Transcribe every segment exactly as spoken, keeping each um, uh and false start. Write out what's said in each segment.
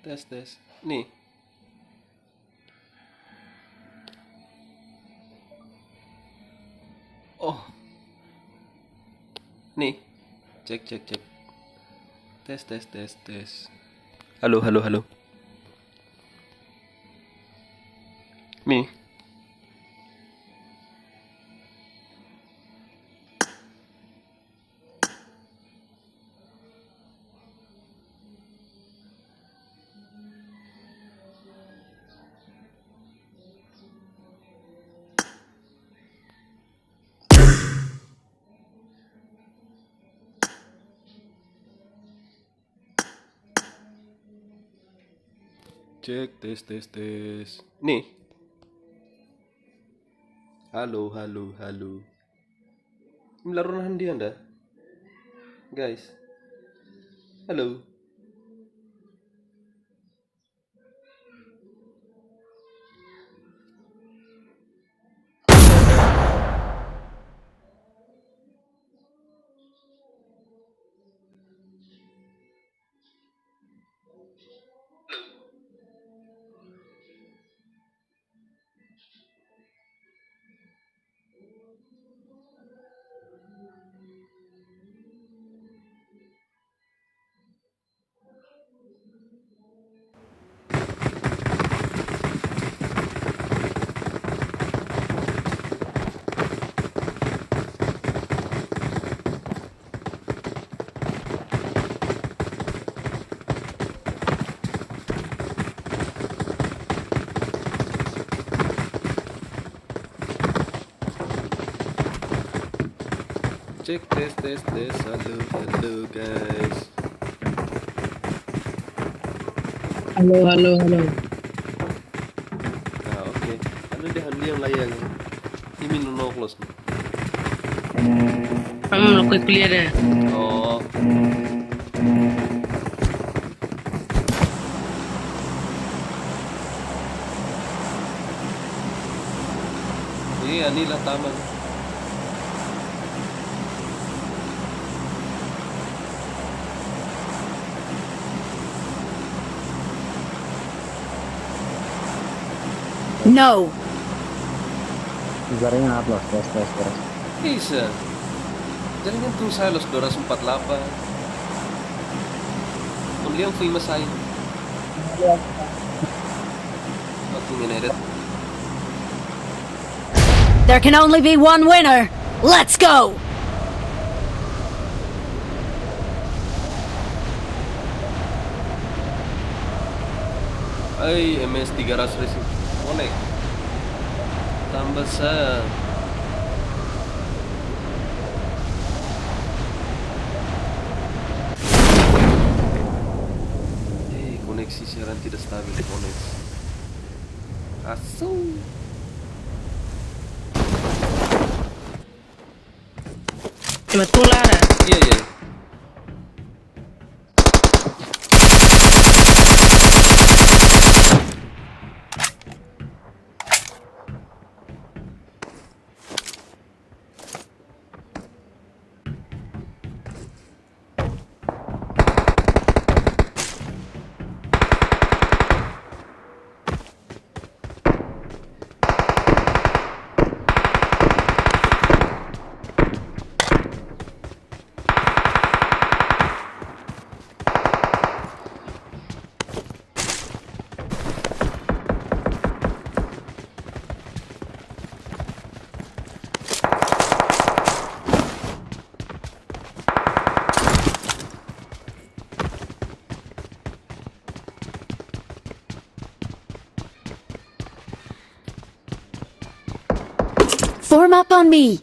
Tes, tes. Ni. Oh. Ni. Cek, cek, cek. Tes, tes, tes, tes. Halo, halo, halo. Ni. Cek, tes, tes, tes. Ni. Halo, halo, halo. Imi la rona ha'u-nia an ida, guys. Halo. Cek, tes, tes, tes. Halo, halo, guys. Halo, halo, halo. Ah, oke. Anu dia ha'u-nia an layang. Imi no no close. Hmm, oke, clear ya. Oh. Iya, ini lah taman. No. Jaringan apa? Tes, tes, tes. Bisa. Jaringan tuh saya los dua ratus empat puluh delapan. Kemudian fui masai. Waktu meneret. There can only be one winner. Let's go! Ai, M S tiga ratus resi. Konek. Tambah sa. Eh, koneksi siaran tidak stabil, koneksi. Asu. Cuma tular, ah. Iya, iya. Form up on me.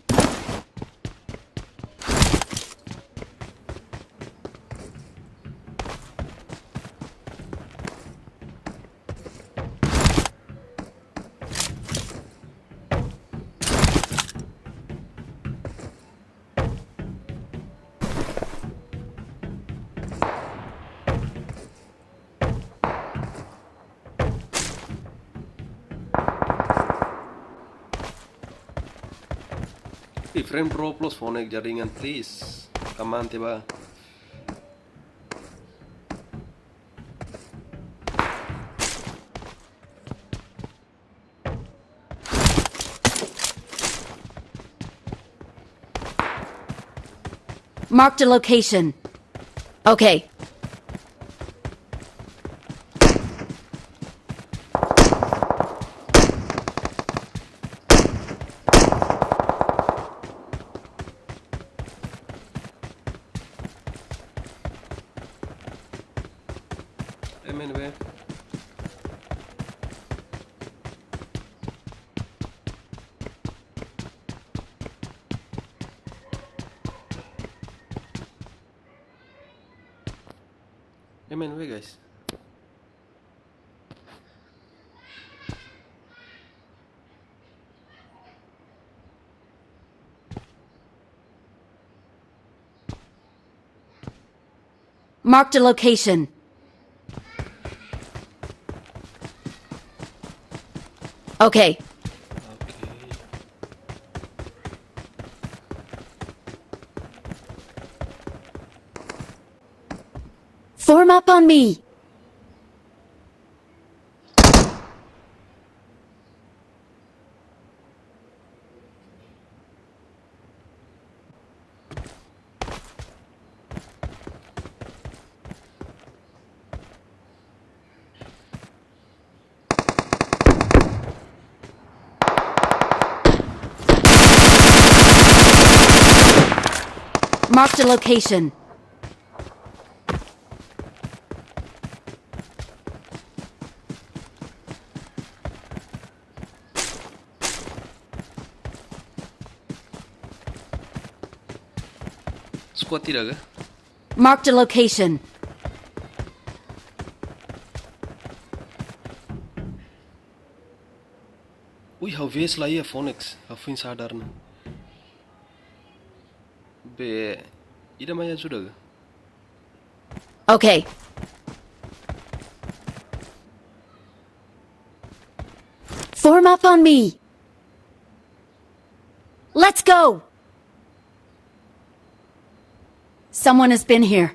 Ih, friend bro, plus fonek jaringan, please. Kaman tiba. Marked a location. Okay. M N B. M N B, guys. Marked a location. Okay. Form up on me. Marked a location. Squad ida ka? Marked a location. Ui, ha'u vez la iha Phoenix, ha'u foin sadar ona. Be, ida mai ajuda ka? Okay. Form up on me. Let's go. Someone has been here.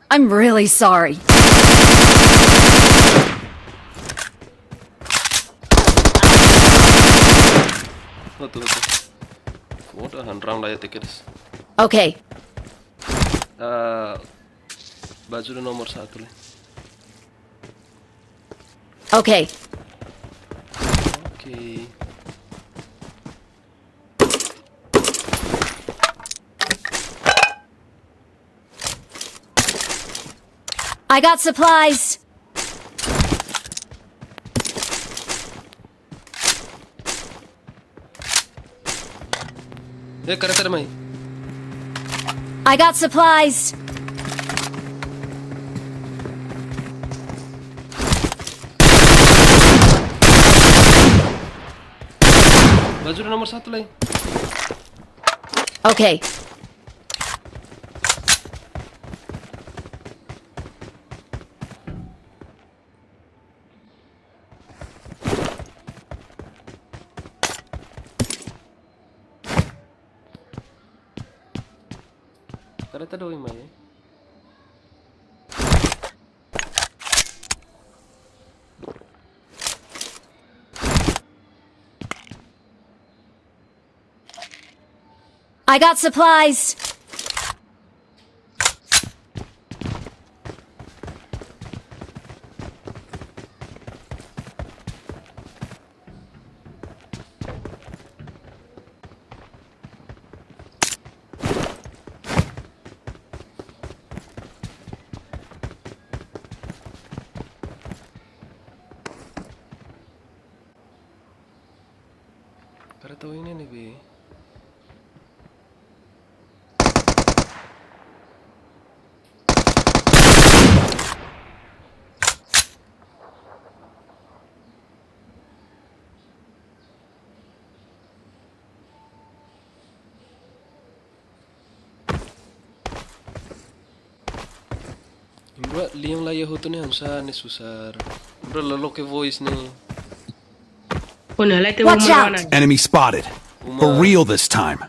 I'm really sorry. Hotu, hotu. Hotu, han rang daya tekeres. Okay. Ah, baju de nomor satu le. Okay. Okay. I got supplies. Eh, kareta mai. I got supplies. Baju nomor satu lagi. Okay. Kareta doi mai, eh? I got supplies. Kareta ini nih, Bi. Bro, lian la iha hotu ne'e hamsa ne'e susar. Bro, la loke voice ne'e. Ona, la te Watch out! Enemy spotted. For real this time.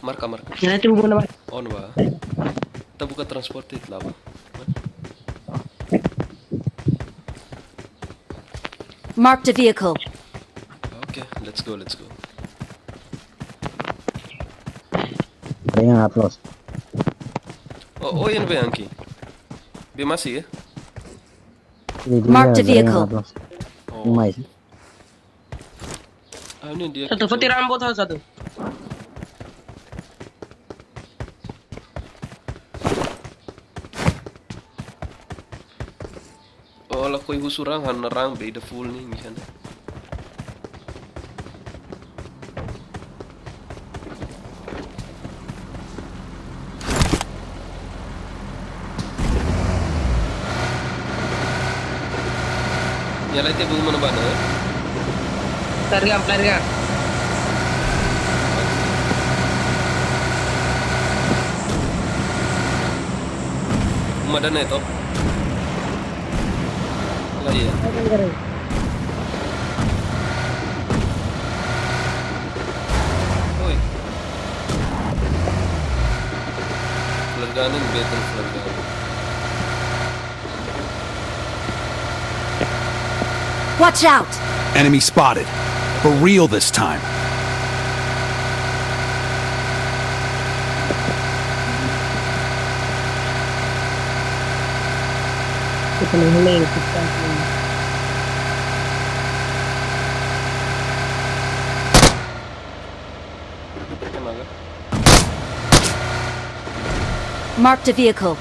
Marka, marka. La te uma na. On ba. Buka transporte ita la'o. Marked a vehicle. Okay, let's go, let's go. Dengan upload. Oh, oh, yang be angki. Be masih ya? Ini dia, Marked a vehicle. Upload. Oh. Ini mai. Ah, ini dia. Satu, peti rambut satu. Oh, lakohi husu raan, han raan be ida full ne'e, misalnya. Ya, lihat ya, belum mana-mana ya. Pelarian, pelarian. Uma ada neto. Lah, iya. Oi. Flare gun ini betul flare gun. Watch out! Enemy spotted. For real this time. Marked a vehicle.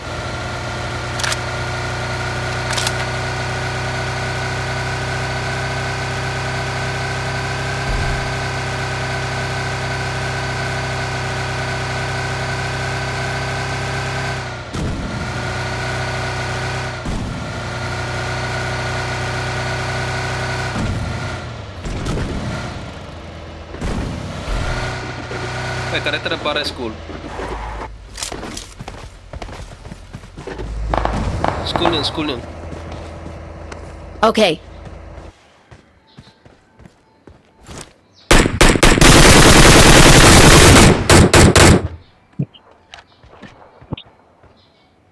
Eh, kareta para school. School nian, school nian. Okay.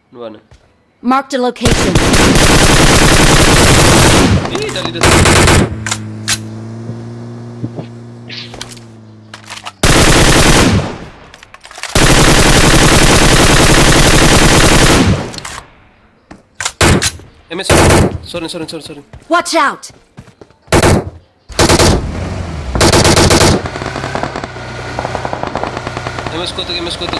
Nuana. Marked a location. Ih, dali, dali. M S. Sorry, sorry, sorry, sorry. Watch out! M S kotuk, M S kotuk.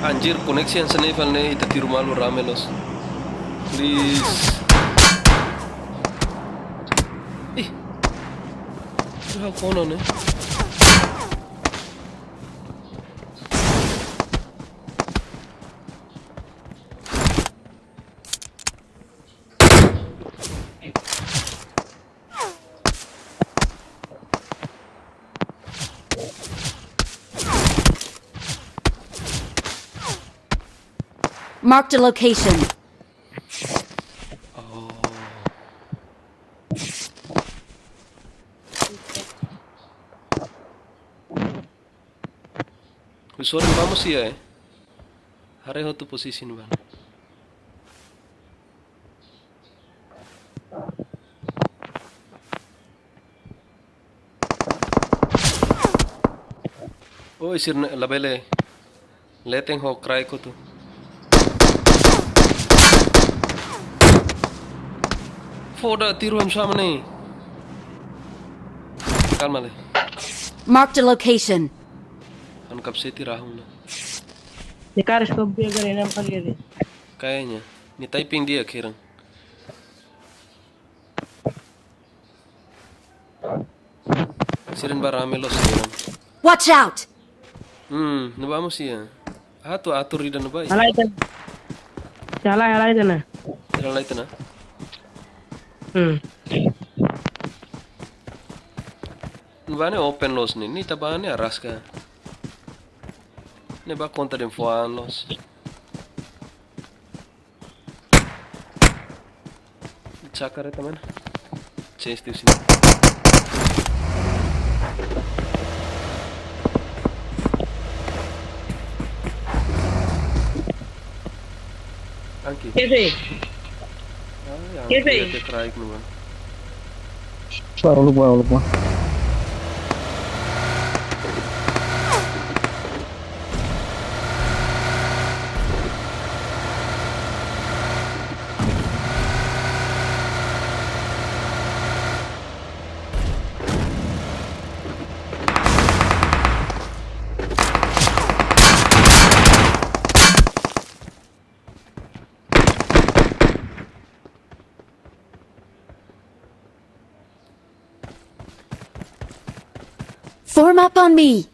Anjir, koneksi hanesan ne'e fali ne'e, ita tiru malu rame loos. Please. Ih. Ita kono ne'e. Marked a location. Oh. Husu raan ba mós iha, eh. Haree hotu posisi ne'ebá. Oh, sira-ne'e labele. Leten ho kraik hotu. Foda, tiru hanesan ne'e. Kalma lai. Marked a location. Anu kapseti rahun na. Nia karik skop dia gare nam kali dia. Kayaknya. Nia typing dia kirang. Sira-ne'ebá rame loos sira. Watch out! Hmm, ne'ebá mós iha. Ah, atu atur ida ne'ebá. Halai tan. Halai, halai tan. Sira halai tan. Hmm. Ba ne'e open loos ne'e, nia ita ba ne'e araska. Ne'e ba konta de'it fó an loos. Chakar também. Change tu sini. Anki. Keve. Ah, ya, Keve. Dia dia terakhir nu kan. Baru lupa, lupa. Form up on me.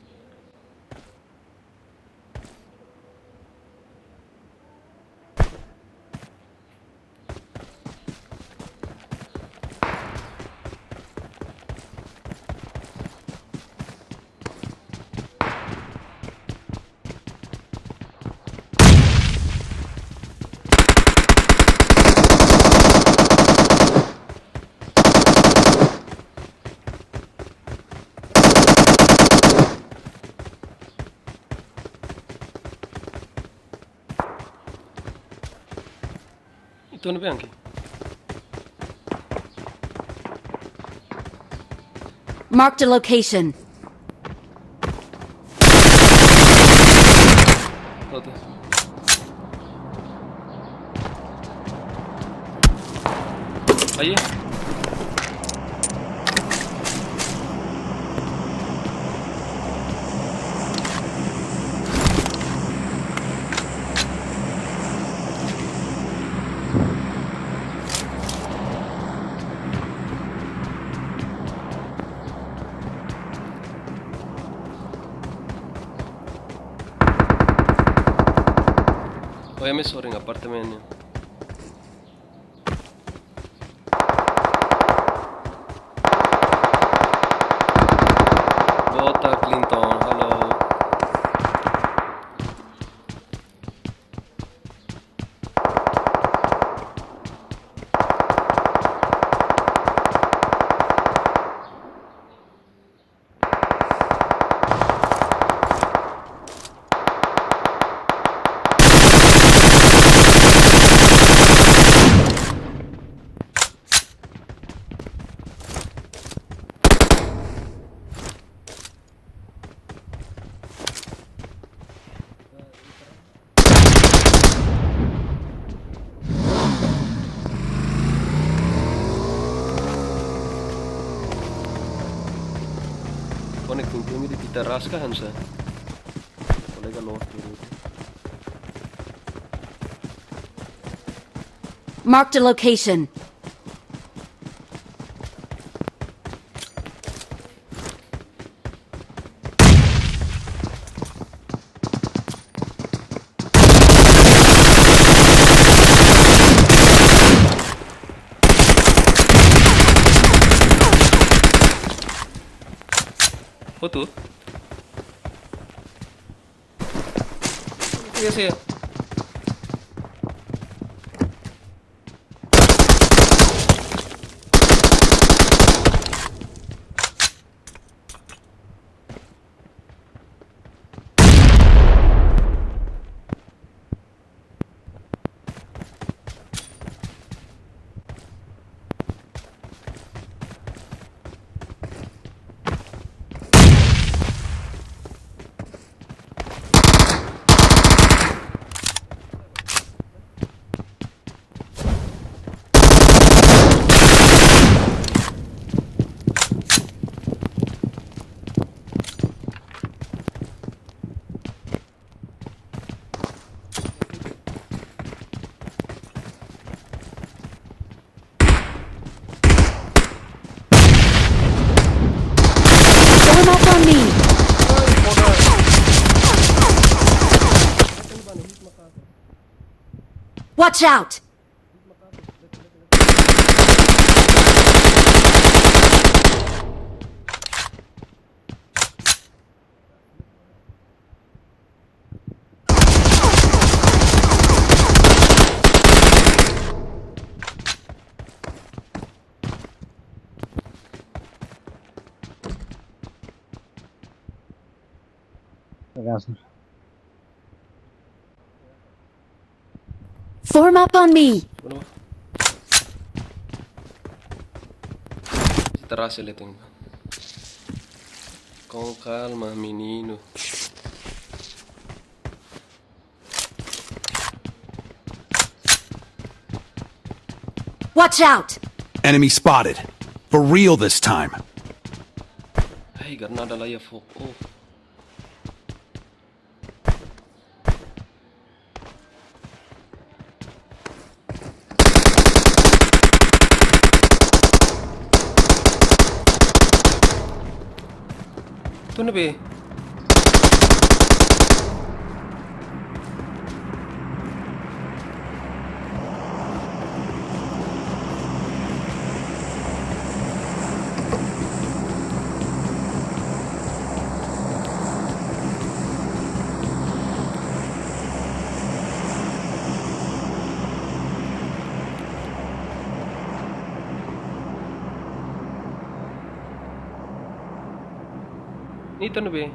Itu na bem aqui. Marked a location. Tuh, tuh. Ayo. Oh ya, me sorin apartamentu. Bota Clinton, halo. Konek pintu ini kita raska hansa. Kolega loos dulu. Marked a location. Hotu. Iya sih. Form up on me. Watch out! Form up on me. Bueno. Terasa le tengo. Com calma, menino. Watch out! Enemy spotted. For real this time. Hey, granada la ya fok. Oh. Tuna be. Ita no be.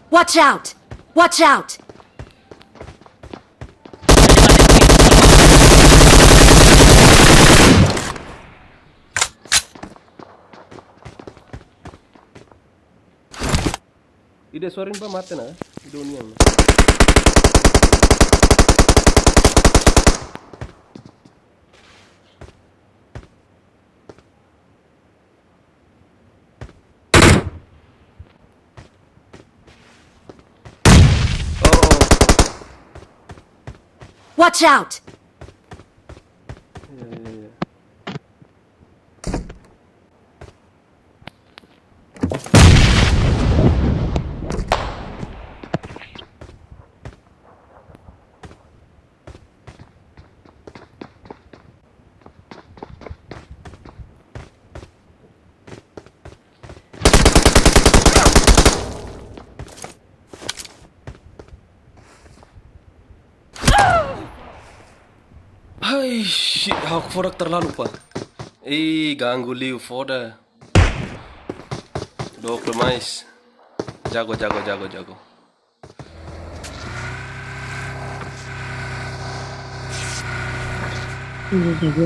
Watch out! Watch out! Ida sorin ba mate na, ida unian. Oh, oh. Watch out! Ya, ya, ya. Hai, shit, ha'u fodak terlalu, pa. Ih, ganggu liu, foda. Dook demais. Jago, jago, jago, jago. Iya, jago.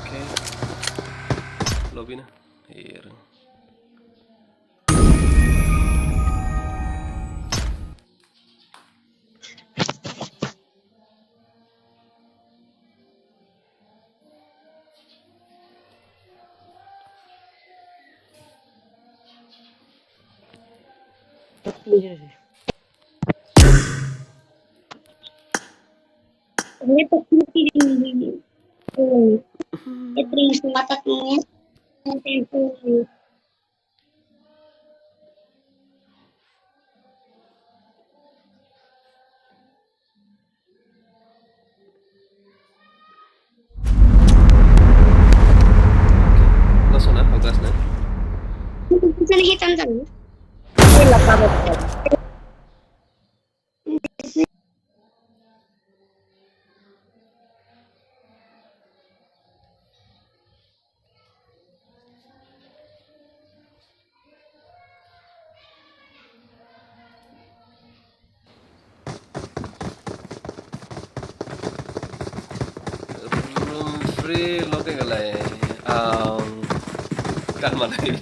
Oke. Lobby na. Iya. Ini pasti ini. Hmm. Itu yang semata punya. Langsung ah, gas na. Bisa lihat tantang. Room free, loke galai. Um, kalma lai.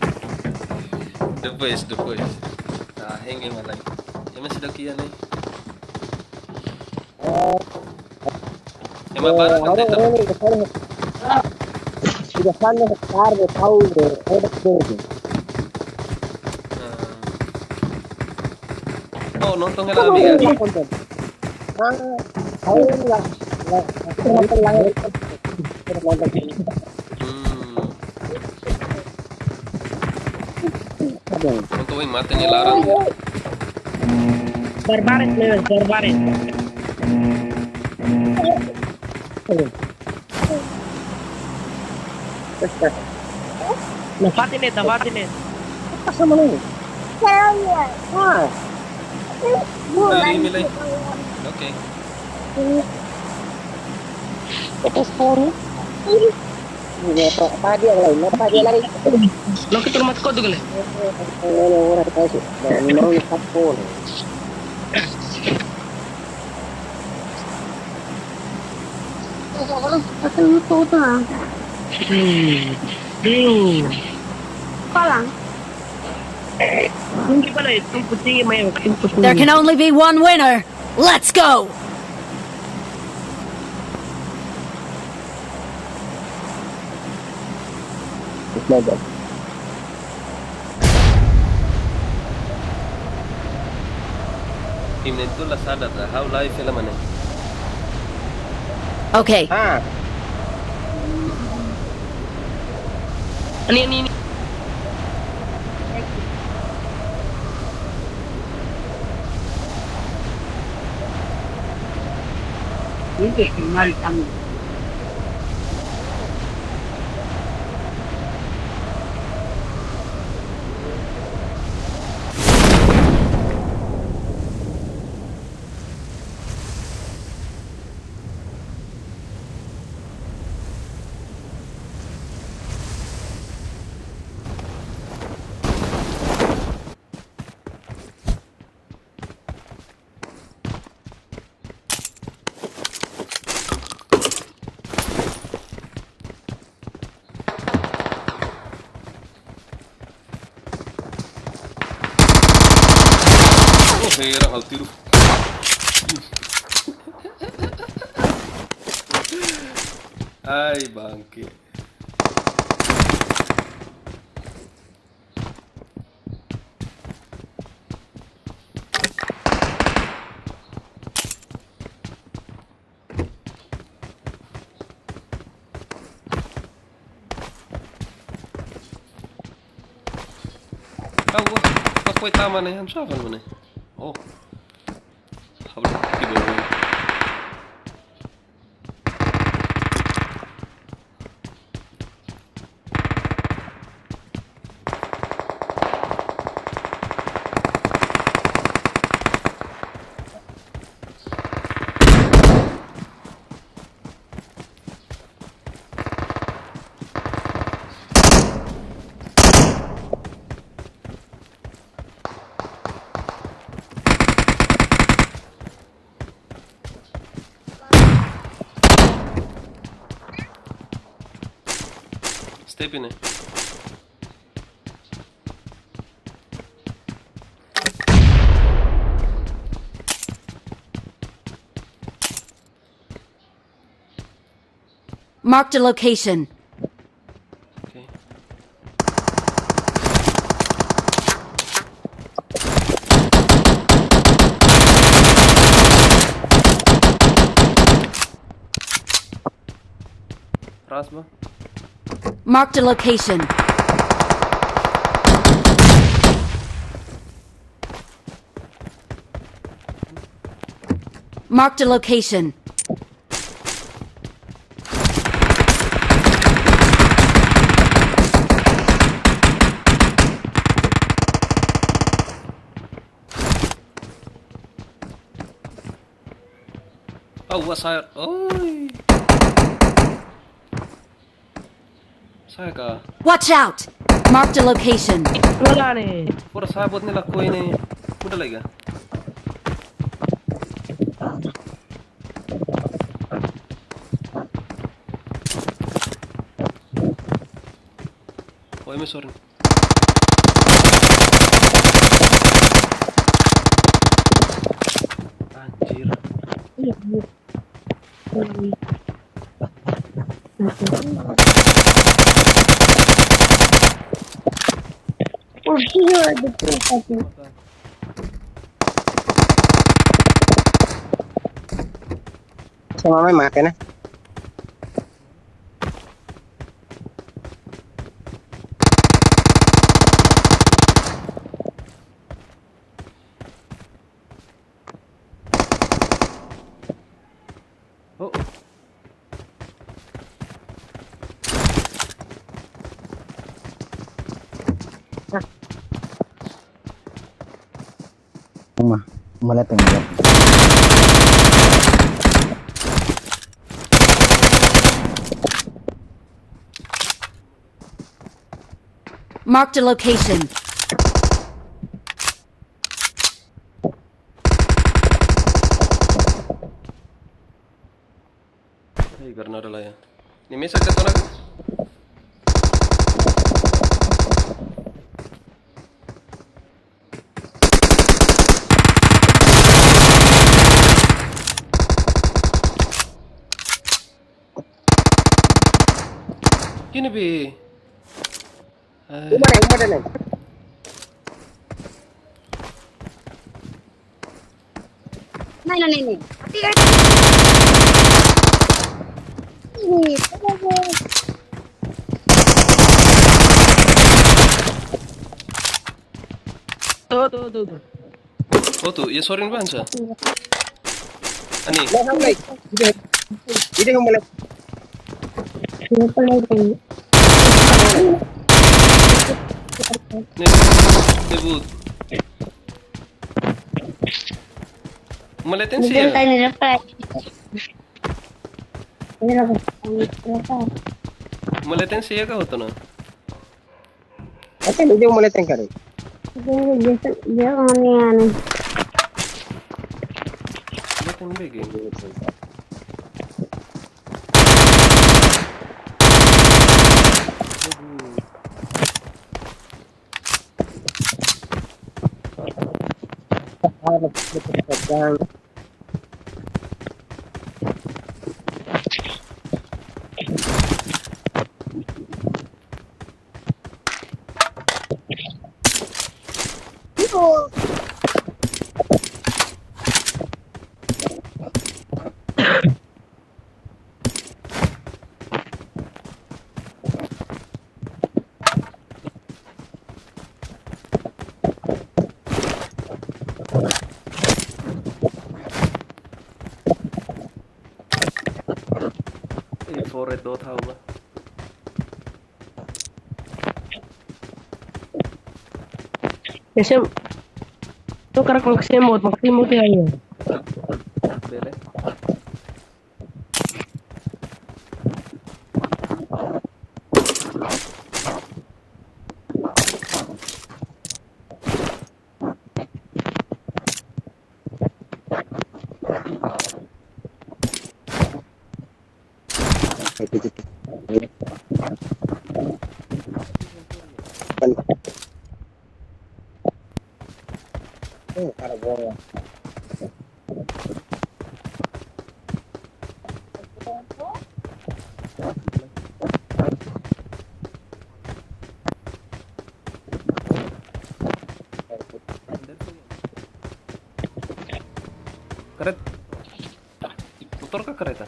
Depois, depois. Ah, henge malai. Ema sida kian ne'e. Ema barak kan tetap. Ida sana hektar de tau de, eh, de. Oh, nonton hela amiga. Ah, hau la, la, la, la, la, la, la, la. Hmm. Pronto, oi, mate nia laran. Barbares, leves, barbares. Na fatin ne'e, na fatin ne'e. Pasa, mano. Ah. Dari nilai. Oke. Itu sepuluh. Apa dia lagi? Apa dia lagi? Lo kita rumah kau tu kali. Orang kasih. Mau tak pun. Palang. Tinggi pala itu, tinggi, main tinggi. There can only be one winner. Let's go. Tim ne'e tu la sadar dah, ha'u live film ne'e. Okay. Ah. Ini, ini, ini. Ini terkenal tamu. Oh, hera, hal tiru. Ai, bangke. Kau, kau kue taman nih, hamsa apa mana? Oh. Habis tiga orang. Step ini. Marked a location. Okay. Ras ba? Marked a location. Marked a location. Oh, what's that? Oi. Sai ka? Watch out! Marked a location. Mana ni? Pura sai buat ni laku ini. Udah lagi. Oh, ini sorry. Anjir. Iya, iya. Oh, iya, ada tuh, satu. Sama main mati, nah. Oh. Uma, uma lá tem, uma lá tem. Marked a location. Hei, granada la iha. Ne'e mesak ka tona? Kini bi. Uma ne'e, uma ne'e. Ne'e, ne'e, ne'e, ne'e. Tuh, tuh, tuh, tuh. Oh, tuh, ya, sorry, Bang, sa. Ani. Lah, sampai. Ide, ide yang mulai. Ne'e, ne'e, but. Maletin sih ya? Maletin sih ya kau tuh, no? Ese video maletin kare. Dia, dia, dia, dia, aneh, aneh. Maletin B G. Eh, fore dot hau ba. Ese, tu karak maksimal, maksimal tu ya. Bele. Oh, cara bola. Karet. Motor ka kareta?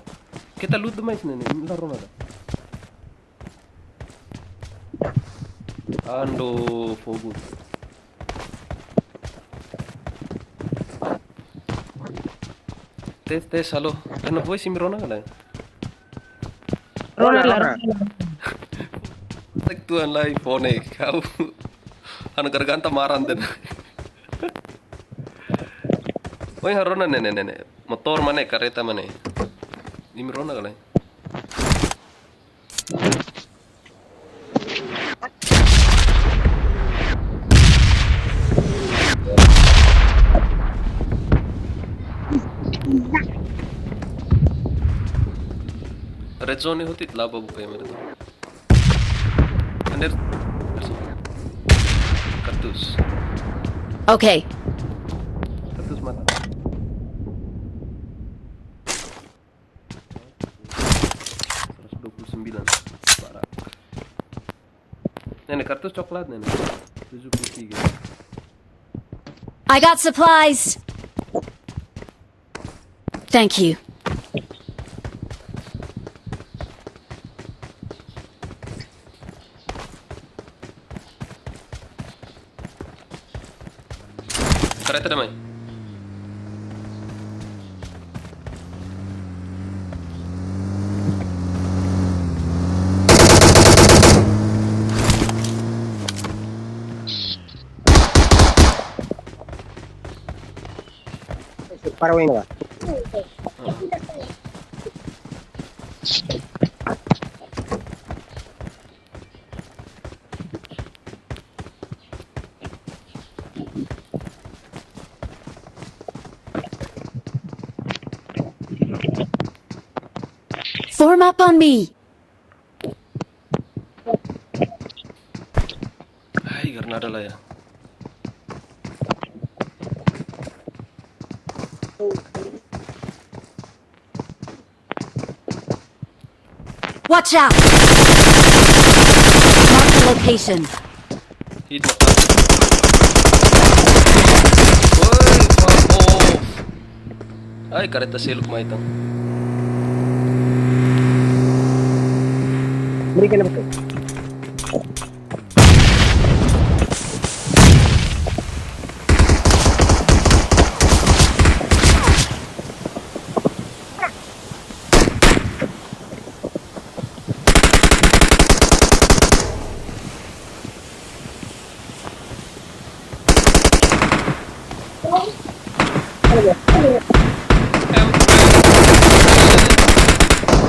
Kita loot mai sini ne'e, la rona ida. Ando fogo. Tes, tes, halo. Ena voice imi rona ka lae? Rona la, rona la. Tek tuan lai fone kau. Anu garganta maran den. Oi, harona ne'e, ne'e, ne'e, ne'e. Motor mana, kareta mana? Imi rona ka lae? Red zone hotu ita la'o ba buka ya, red zone. Under. Kartus. Okay. Kartus mana? Seratus dua puluh sembilan. Parah. Ne'e, ne'e, kartus coklat ne'e, ne'e. Tujuh puluh tiga. I got supplies. Thank you. Kareta ida mai. Para wena ba. Form up on me. Ai, granada la iha. Watch out! Mark the location. Hit mata. Oi, fuck off. Ai, kareta seluk mai tan. Beri kena betul.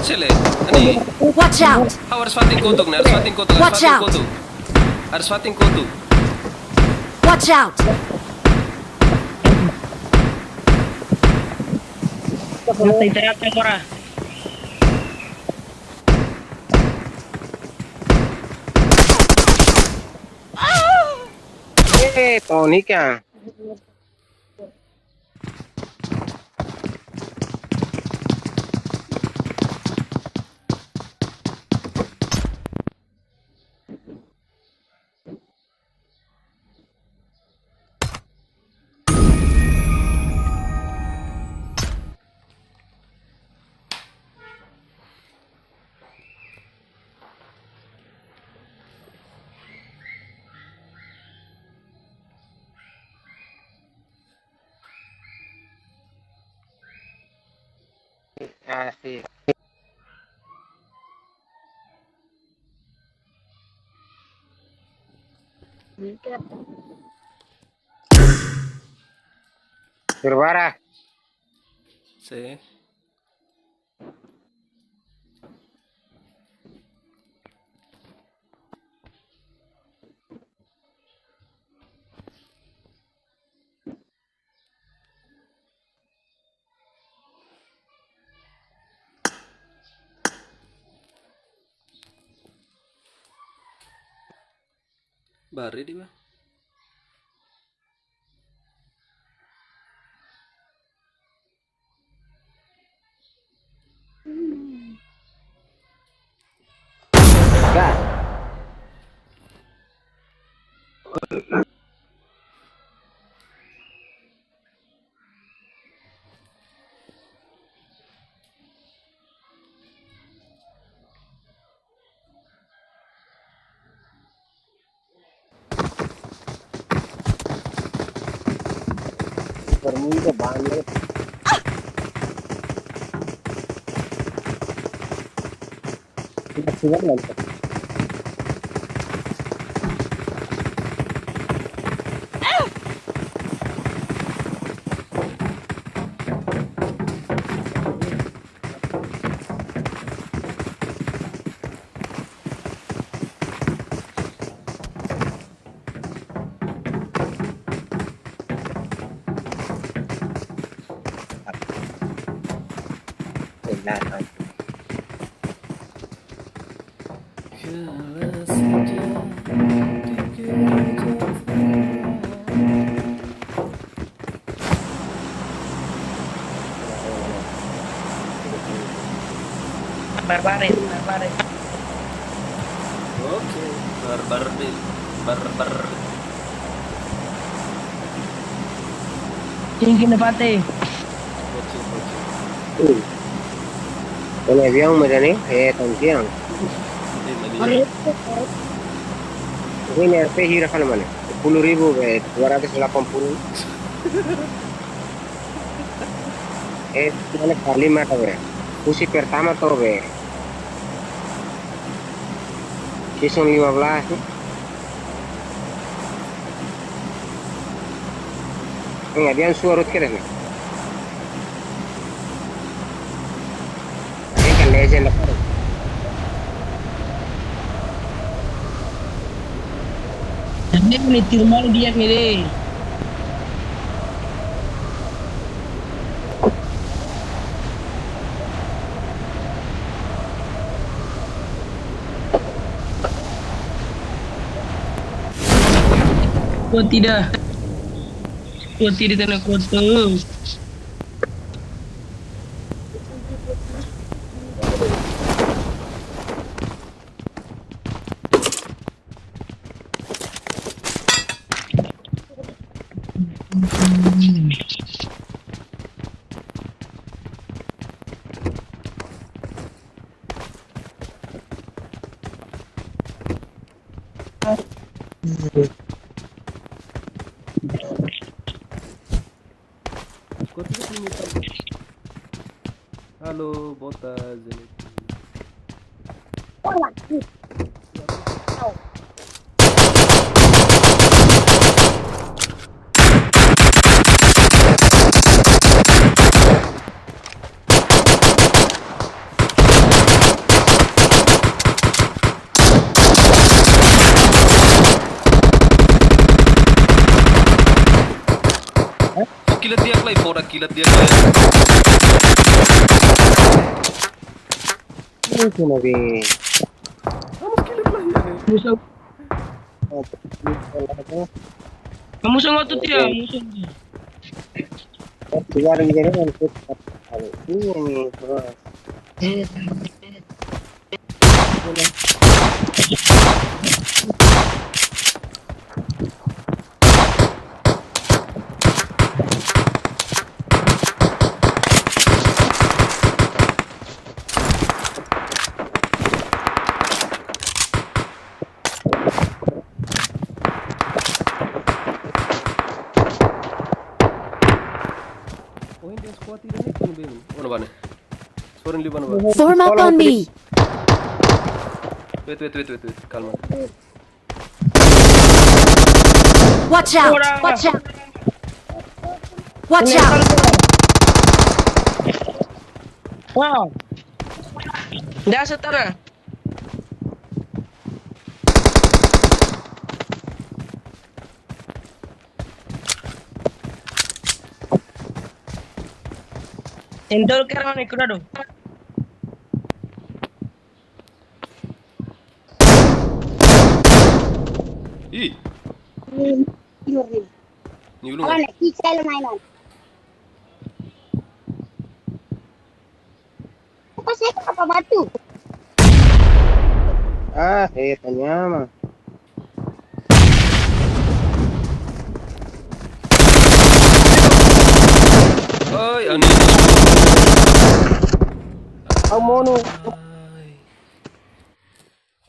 Sele, ani. Watch out! Hau harus fatin kotuk, harus fatin kotuk, harus Watch fatin out! Kotuk. Harus fatin kotuk. Watch out! Mata ita agora. Eh, Tony kan. Ah, sí. Berbara. Sí. Bari di ba. Permuda banyak. Tidak siap nonton. Barbares, barbares. Oke, barbar de, barbar. Tinggi nepate. Oke, oke. Hmm. Ini aviaun mai ida-ne'e, eh, tankiang. Eh, mai ida-ne'e. Ini R P hira kan mana? Sepuluh ribu, eh, dua ratus delapan puluh. Eh, mana kali mata, be? Husi pertama to, be. Season lima belas, ni. Enggak, dia suruh rut kira, ni. Ini kan legend apa? Ini menit tirmal dia kiri. Kuat tidak? Kuat tidak tanah kuat tu. Halo, boa tarde. Kilat dia, Clay, fora kilat dia, Clay. Ini cuma di. Kamu kilat lah ya. Musuh. Oh, musuh waktu dia, musuh. Keluar ini kan. Ini. Oh, ini dia squad ini kan, Bim. Oh, mana? Sorry, di mana, Bang? Form up on me. Wait, wait, wait, wait, wait. Kalma. Watch out! Watch out! Watch out! Wow. Dah setara. Endol kerana kurado. Ih. Ni ulun. Apa nih? Ih, saya lumayan. Apa saya apa batu? Ah, eh, tanya mah. Oi, ani. Kamu nu.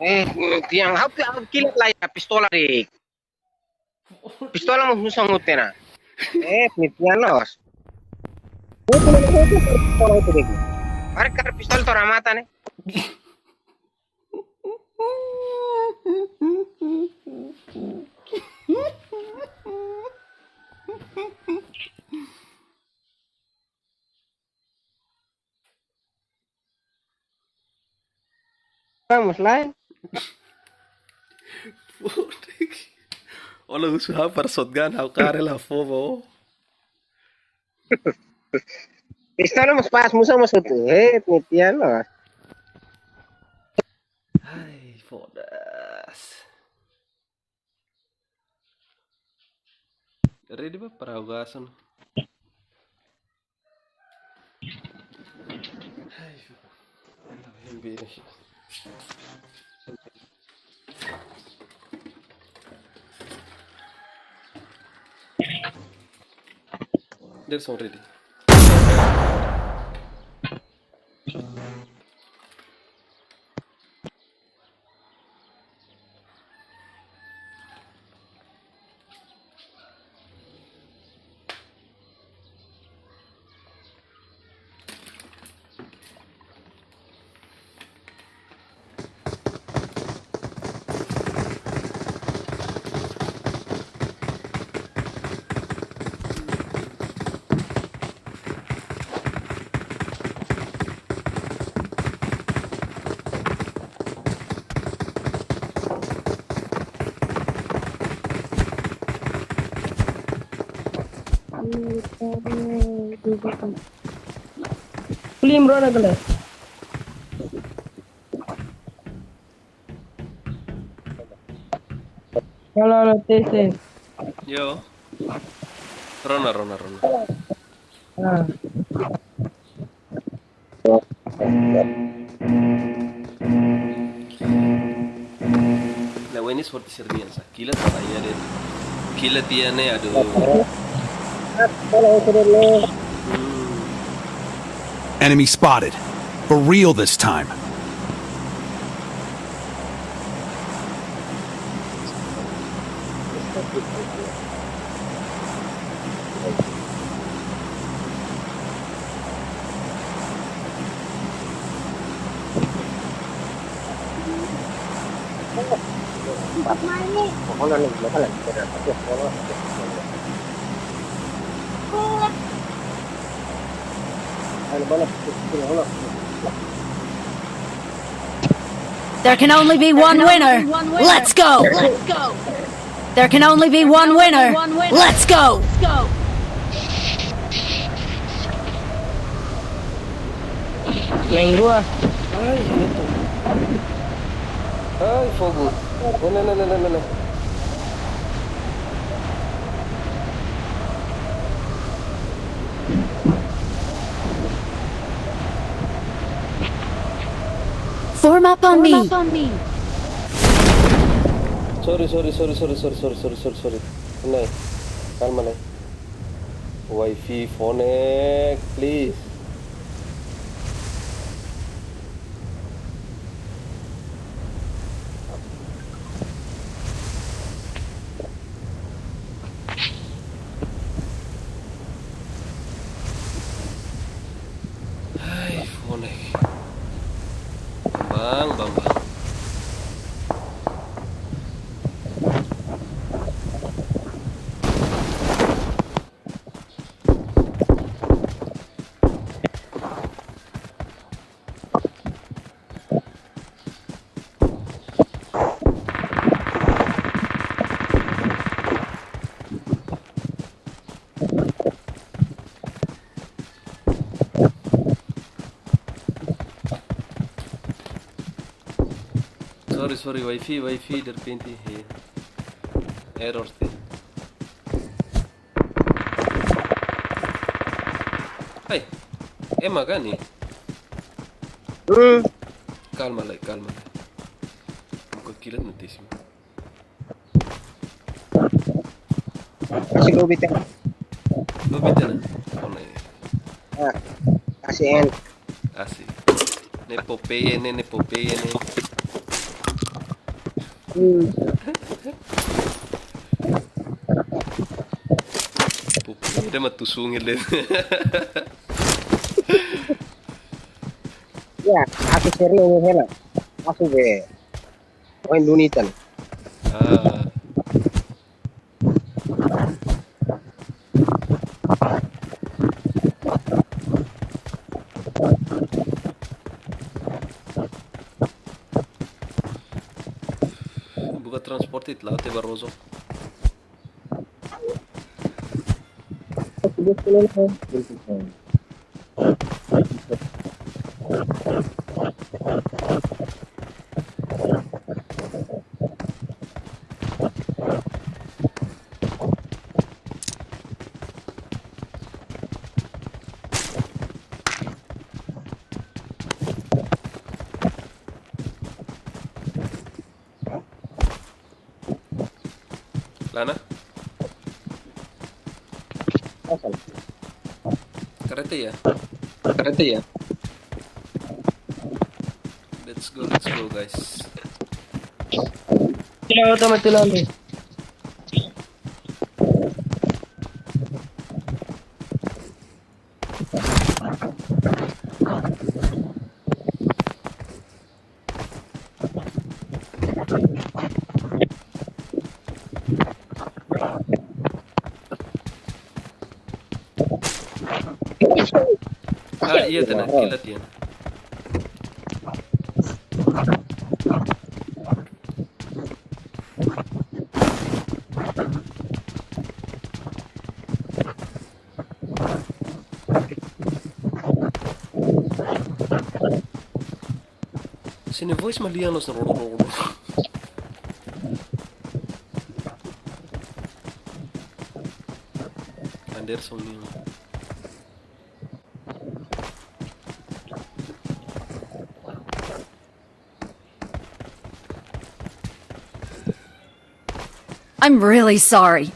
Eh, tiang hap hap kilat lah ya pistola dik. Pistola mós nusa ngutena. Eh, ni tiang los. Pistola itu dik. Mari kar pistola tora mata nih. Vamos lá. Foda-se. Olha o sua para shotgun, hau kare la fobo. Pistola mós pas, musa mós tu. Eh, ni tiang los. Ai, foda-se. Ready ba para gasan. Ai, There's already. Film rona kele. Halo, halo, tes, tes. Yo. Rona, rona, rona. La wenis forte servian sa. Kila ta ya de. Kila tiene adu. Hmm. Enemy spotted. For real this time. There can only be one winner. Let's go. There can only be one winner. Let's go. Main dua. Ai, itu. Ai, fogo. Ne'e, ne'e, ne'e, ne'e, ne'e. Form up on me. Sorry, sorry, sorry, sorry, sorry, sorry, sorry, sorry, sorry. Ne'e, kalma ne'e. Wifi, Fonek, please. Ai, Fonek. Bambang, Bambang. Sorry, sorry, wifi, wifi derrepente, eh, error teh. Hai, ema ka ne'e? Hmm. Kalma lai, kalma lai. Buka kilat nanti sih. Kasi lobby teh. Lobby teh na. Oh, ne'e. Ah, kasi en. Asik. Ne'e Popeye ne'e, ne'e Popeye ne'e. Hmm. Popeye ida mak tusun ele. Ya, aku sering ini hela. Aku be. Oin duni tan. Ah. Buka transporte ita la'o to'o Barroso. Lana? Asal. Kareta ya? Kareta ya? Let's go, let's go, guys. Hello, tama tulang. Ah, iya, tenang, kilat ya. Sini voice mah lian los ro, ro, ro, ro. Anderson nian. I'm really sorry.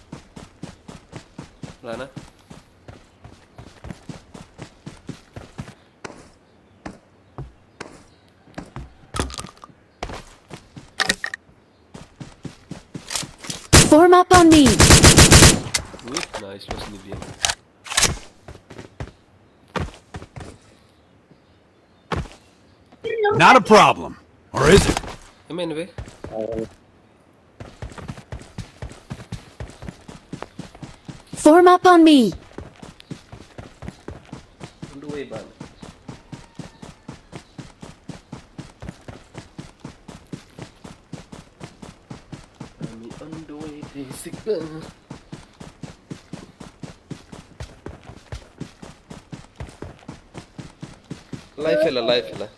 Lana. Form up on me. Wih, nice, masih di dia. Not a problem, or is it? Amen, be. Form up on me. On the way, ban. Ami on the way, basic ban. Live hela, live hela.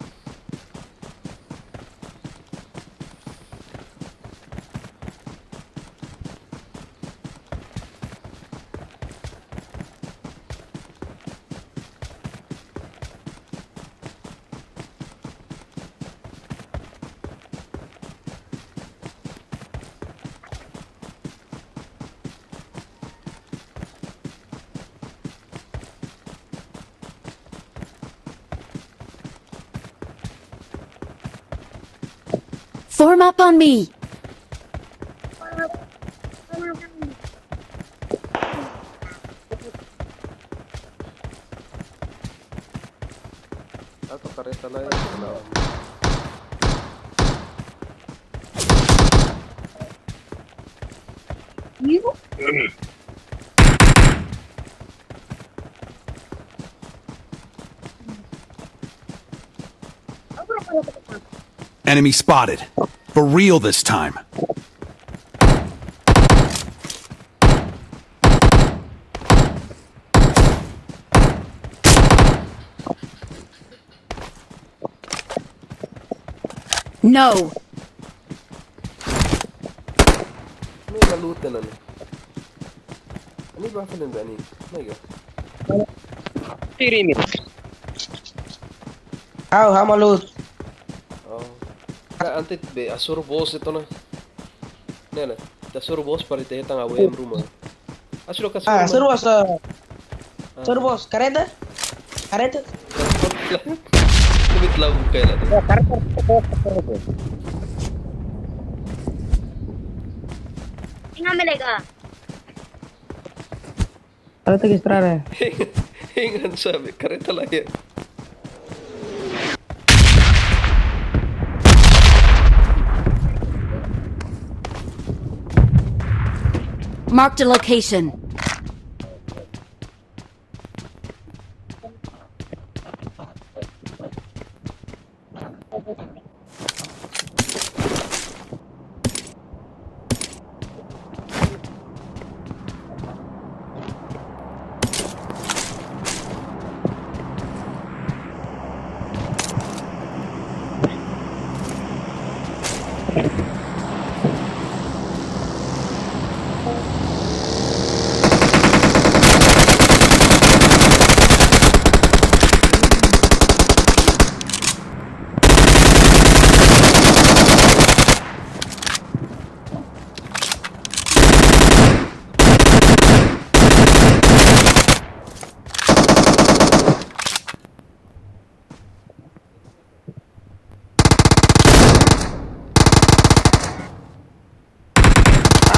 Form up on me. Atu kareta lai. Enemy spotted. For real this time. No. Ini malu tenan. Ini ba falen ba ini. Ini ga. Tiri ini. Au, hama lut. Oh. Ka ante be asur bos itu na. Nela, ta suru bos para ita hetan A W M ruma. Asuro ka suru. Ah, suru bos. Ah. Suru bos, kareta? Kareta? Lebih telah buka ya lah. Ya, kareta, kareta, kareta. Ingat melega. Kareta ke estrada. Ingat sabe, kareta lah ya. Marked a location.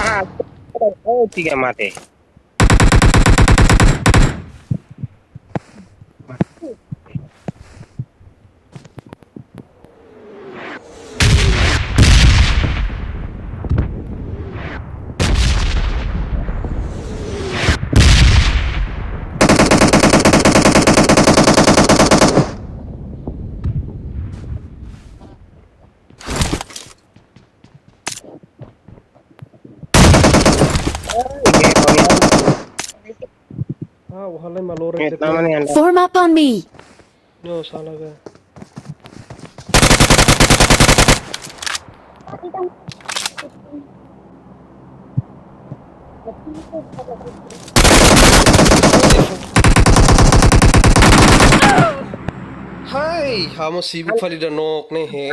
Ah, oh, tiga mate. Ah, wahala ma lore. Eh, nama ni anda. Form up on me. No, salah ka. Hai, ha'u mós sibuk fali danook ne'e, he.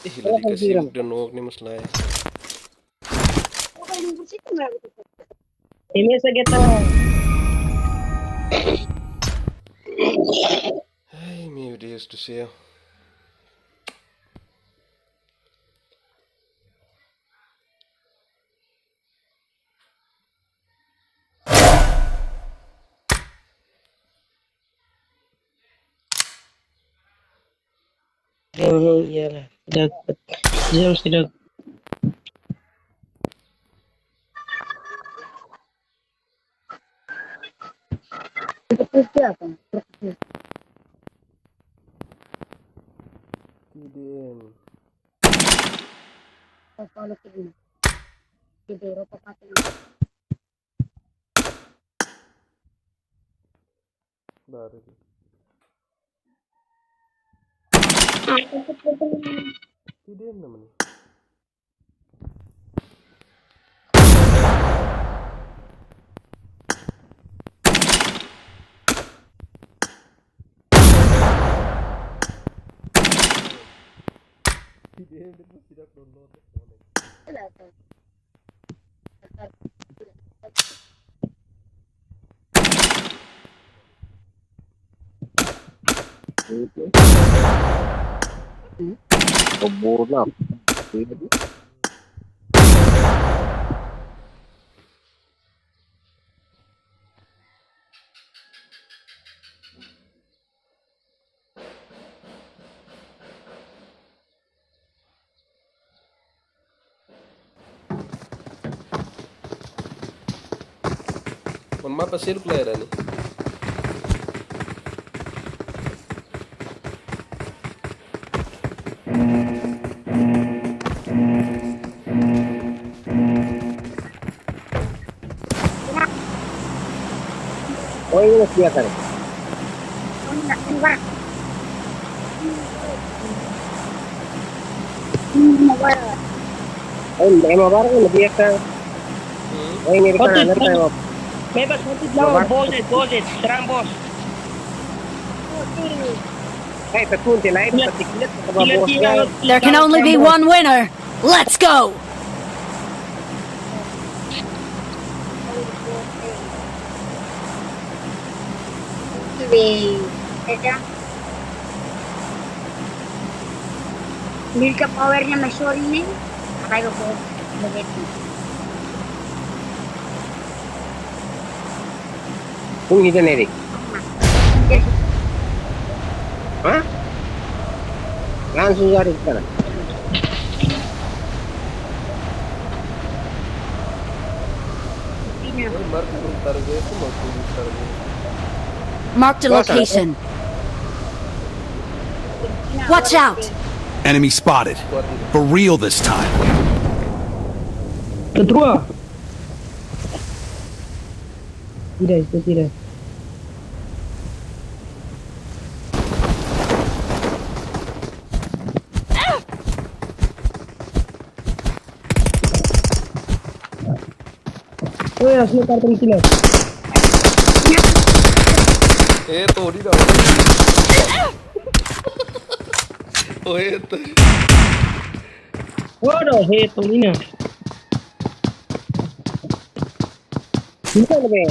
Ih, lalika sibuk danook ne'e mós lae. Ini saja. Ai, meu Deus do céu. Iya lah, tidak. James tidak. Itu apa? T D M. Kalau ke ini. Di Eropa pakai. Baru tu. T D M nama ni. T D M depois tidak download. Bola. Mapa seluk lae, Dani. Oh, ini masih biasa nih. Oh, ini emang baru ini biasa. Hmm. Oh, ini di kanan, ada kayak bebas, nanti lawan bos, bos, serang bos. Eh, petunte lain, petik lihat, coba bos. There can only be one winner. Let's go! Mirka powernya masori ni, apa itu bos? Pun kita nerik. Hah? Langsung cari ke sana. Marked a location. Watch out! Enemy spotted. For real this time. Ketua. Tidak, itu tidak. Oh ya, sudah kartu kilo. Eh, tuh, di dalam. Oh, itu. Waduh, itu ini. Bisa lebih.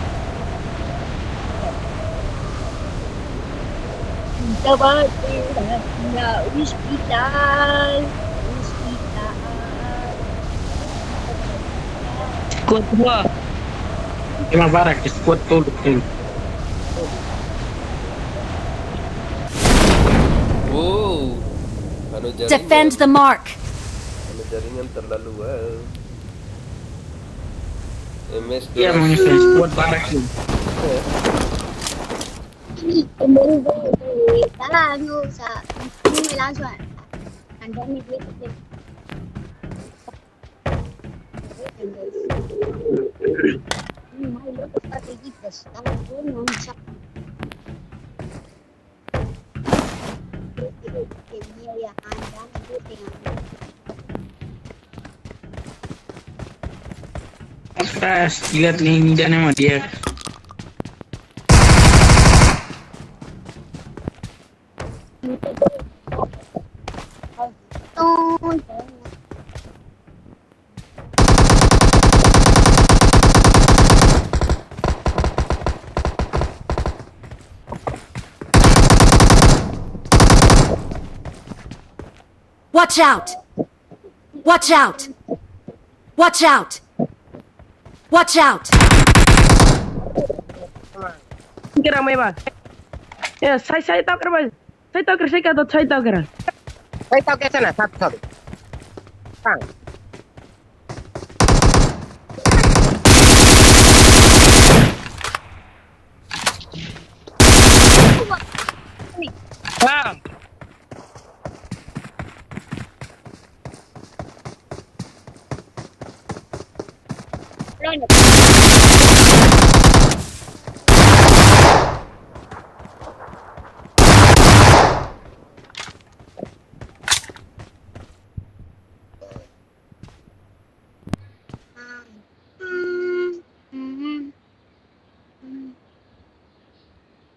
Estaba en la, en la hospital, hospital. Squad dua. Ema barak, squad tolu, tim. Wow. Anu jaringan. Defend the mark. Anu jaringan terlalu wow. M S dua ratus. Iya, mengisi squad barak sih. Ini, ini, ini, ini, langsung, sa-, ini langsung, ah, andani dia, dia. Ini, ini, ini, ini, ini, ini, ini, ini, ini, ini, Atrás, lihat nih, ini jana sama dia. Watch out! Watch out! Watch out! Watch out! Kira mai ba. Ya, sai, sai tau kira ba. Sai tau kira, sai ka tau, sai tau kira. Sai tau kira sana, satu, satu. Tang. Tang.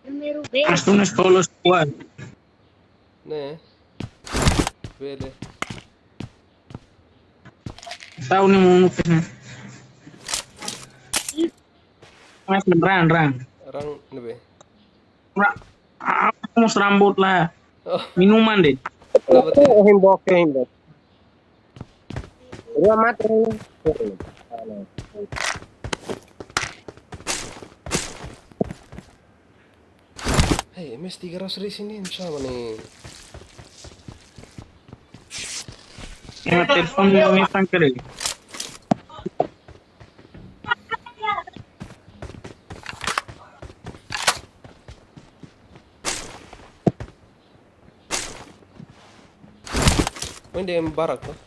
Número vinte. As dunas todas igual. Ne'e. Bele. Tahu ni mau nukis ni. Mas rang, rang. Rang ne'ebé? Rang. Ah, mós rambut lah. Oh. Minuman deh. Kenapa tuh? Oh, himbok, himbok. Rua mate. Hei, M S tiga ratus di sini, macam mana ni? Ya, telepon dulu, ini tangkal ini. Main di barak tuh.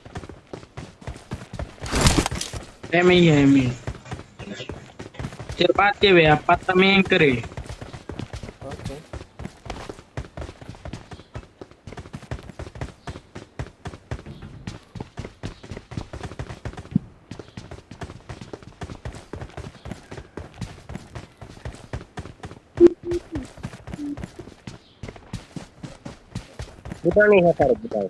Emi, emi. Cepat ke be, apa tameng kere? Oke. Buta ni, hakar buta.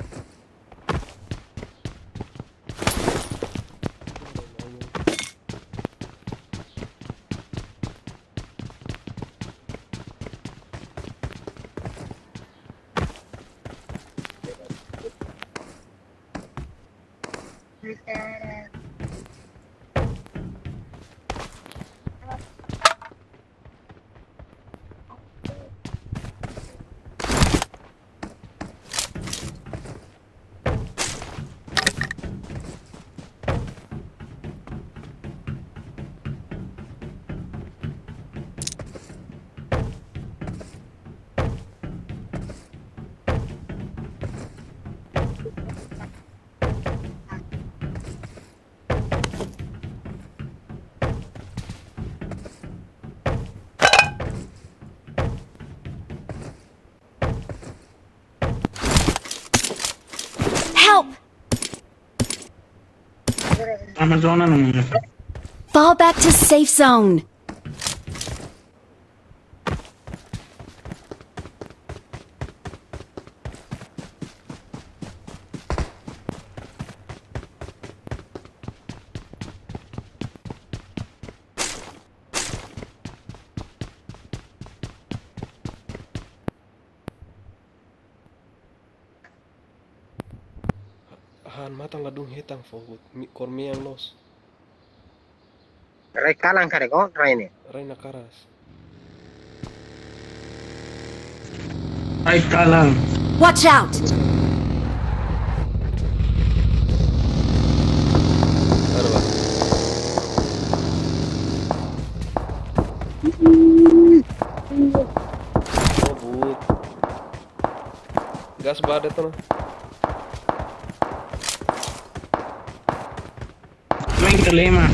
Help! Aman zona namanya. Fall back to safe zone. Han matan ladún hetan fogo, mi-, kór mean loos. Rai kalan karik, oh, rai ne'e. Rai nakaras. Rai kalan. Watch out! Ada, Bang. Oh, but. Gas ba de'it ona. Main ke lima.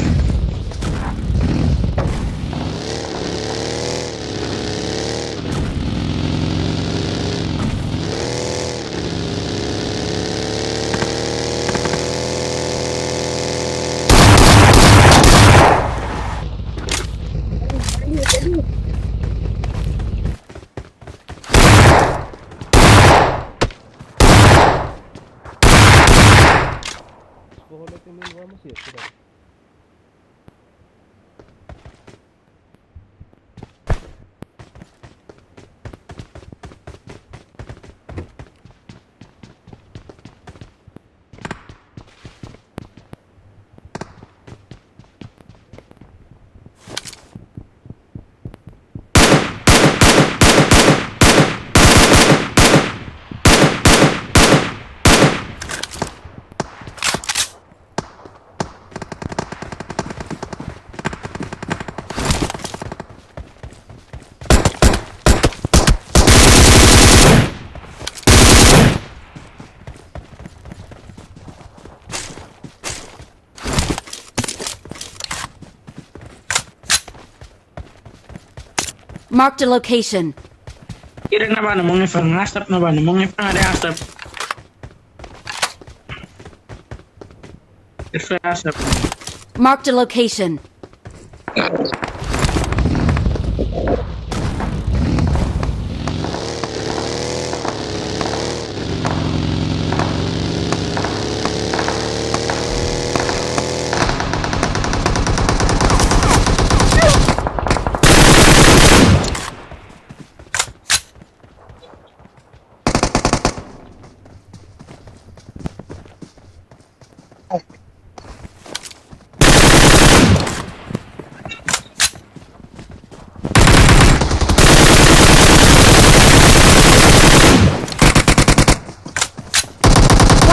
Vamos, vamos, vamos. Marked a location. Kira na bana mong ifan, asap na bana mong ifan ada asap. Itu asap. Marked a location.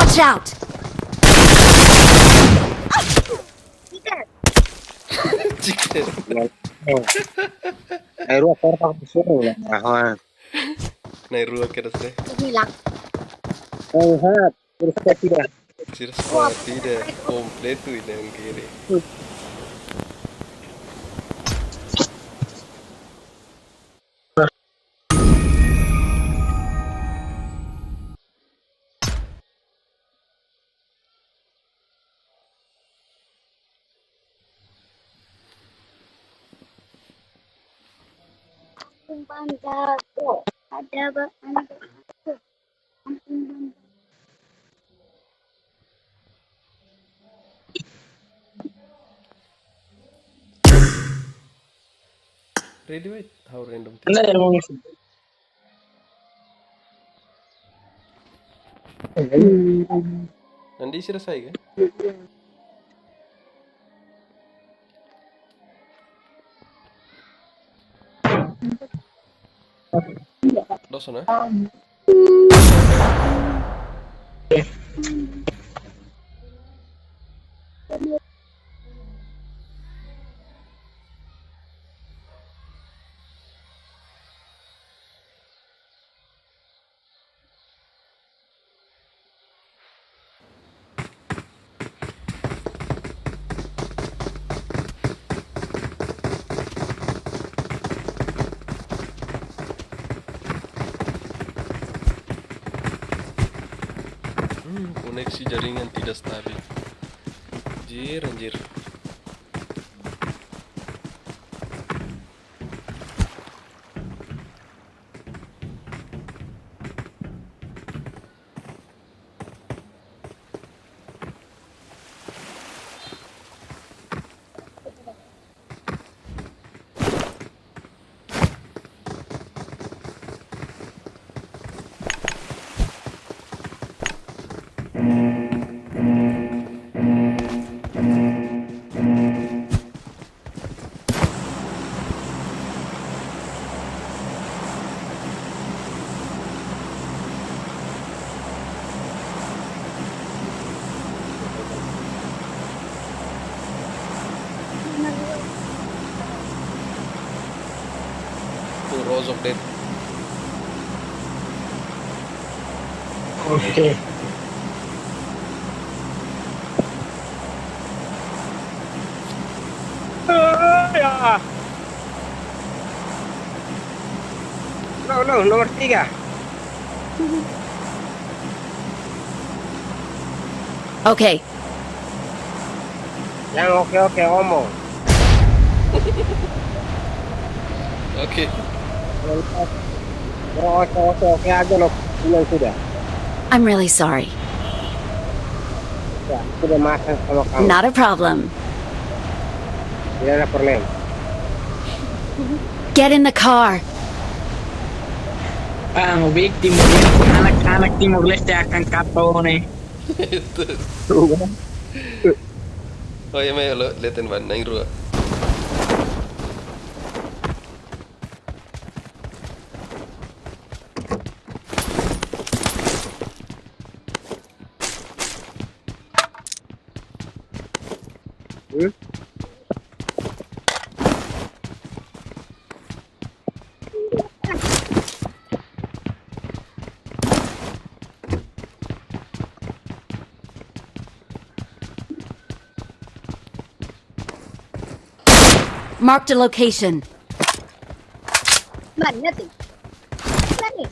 Watch out! Chicken. Ai, rua korta ke sini lah. Ahwan. Na'in-rua kedas ne'e. Hilang. Sehat. Terus kita tidak. Sira squad ida kompletu ida yang kiri. Umpan jago. Ada ba-, ada. Ready, wait. How random thing. Na'in-rua. Na'in-rua sira sai ka? Dos ona? Hmm, koneksi jaringan tidak stabil. Anjir, anjir. Tuh, Rose of Death. Oke. Eh, ya. No, no, nomor tiga. Oke. Yang oke-oke omong. Oke. Yang oke-oke aja lo bilang sudah. I'm really sorry. Ya, sudah makan sama kamu. Not a problem. Tidak ada problem. Get in the car. Ah, mau bikin Timor Leste. Anak-anak Timor Leste akan kapau nih. Itu. Oh ya, mai lo leten ban na'in-rua. Hmm? Marked a location. Mari, nanti. Mari.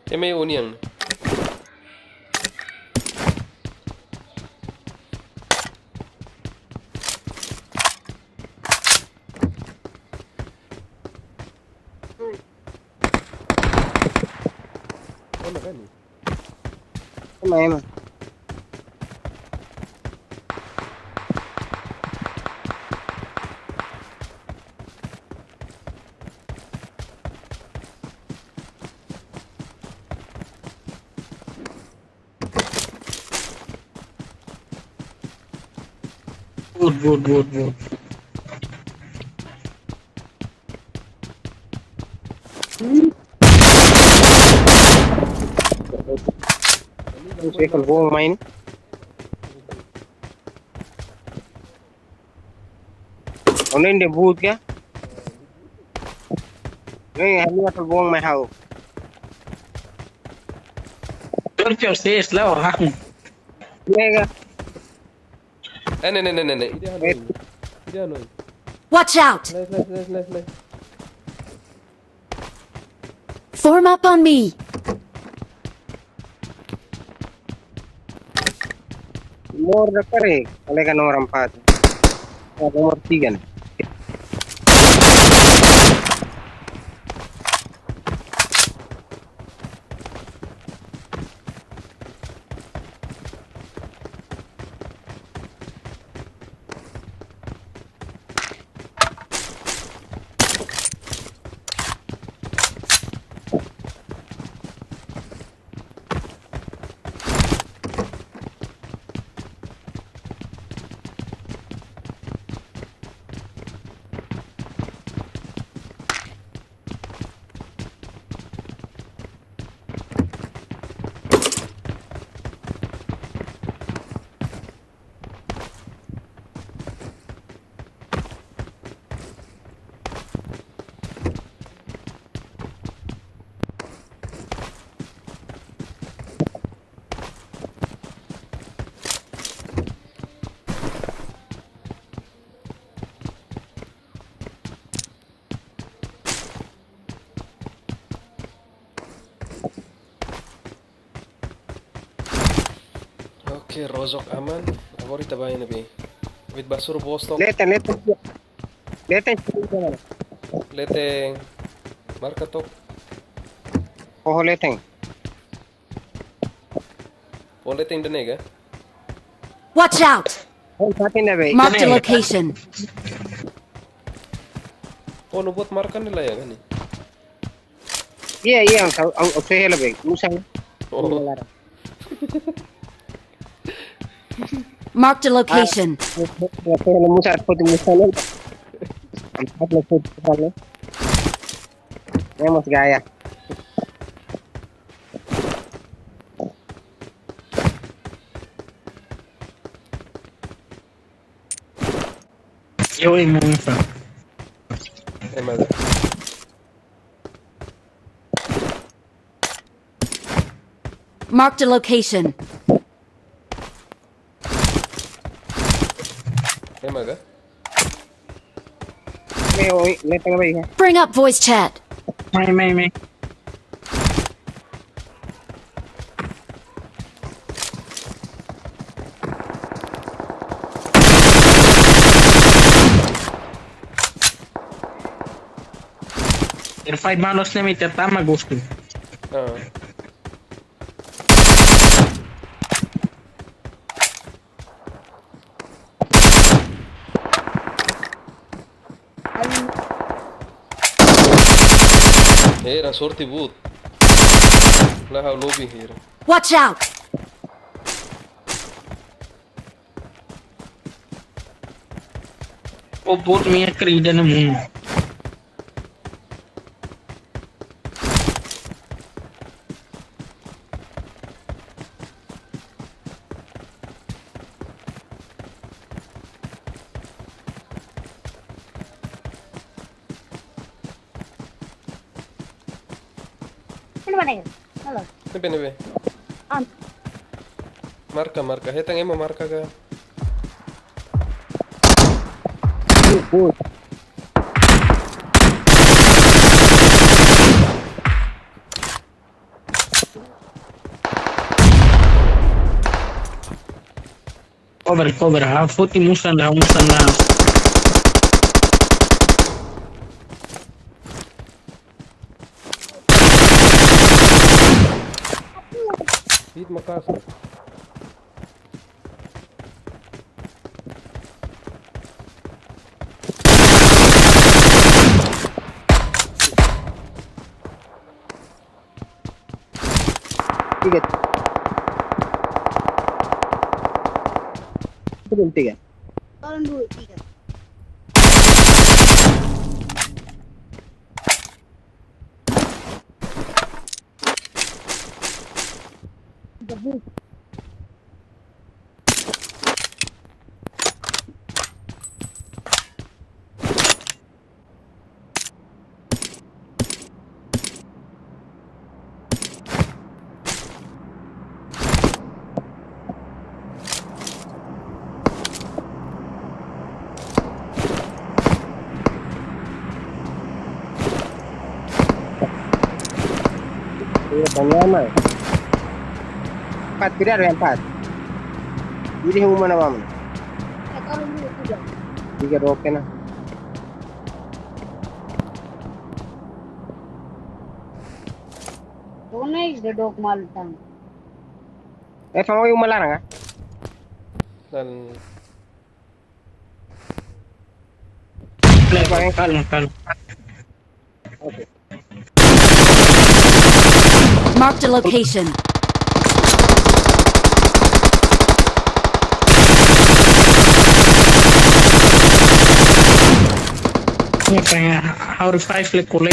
Ema onian. Ema kan ni? Ema, ema. Good, good, good, good. Second bom, main. Onen de boot ya. Ni hanya terbong mai hau. Torture ses lao ha. Nega. Eh, ne, ne, ne, ne, ne. Ida hanoin. Ida hanoin. Watch out! Left, left, left, left, left. Form up on me. Nomor da kare, kolega nomor empat. Ya, nomor tiga nih. Oke, Rozok aman. Agora ita bá iha ne'ebé? Wit basur bostok. Leten, leten. Leten. Leten. Marka tok. Oh, leten. Oh, leten ida-ne'e ka? Watch out! Oh, tapi na be. Marked a location. Oh, no buat marka ne'e la iha ka ne'e? Iya, iya, ang, ang, ang saya lebih, musang. Oh. Marked a location. Ah, musang, foto musang. Empat lo foto musang. Ya, mas gaya. Yo, ema esa. Ema. Marked a location. Ema ka? Mai, oi, mai tengah baik, ha? Bring up voice chat. Mai, mai, mai. Terfight manos ne'e mi tertama gostu. Ah. Hira, sorte boot. La ha'u lobby hira. Watch out! O boot minha querida no mundo. Hello. Ne'ebé, ne'ebé? Ah. Marka, marka. Hetan ema marka ka? Good. Cover, cover, ha, foti musan da, musan da. Hit maka'as. Tiga. Turun tiga. Turun dulu tiga. Tiga bus. Iya, tanya mai. Empat, tidak ada empat. Jadi yang mana, Mam? Tiga doken na. Dona is the dog maltang. Eh, sama yung malarang, ah? Dan Kalma, kalma. Marked a location. Ini pengen harus five le kulit.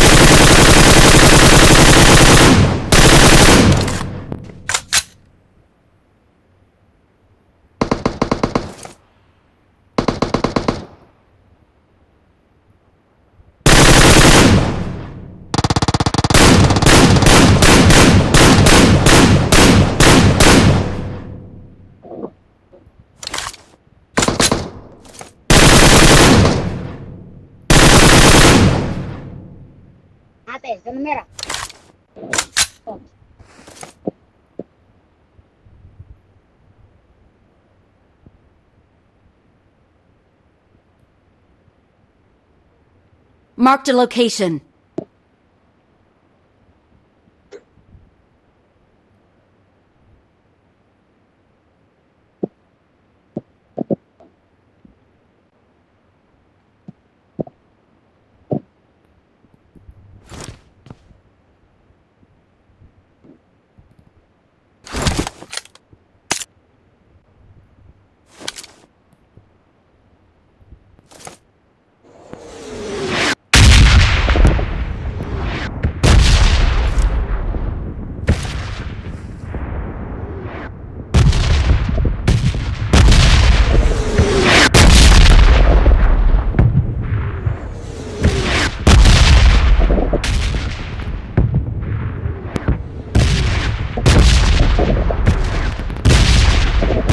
Ate, zona merah. Marked a location.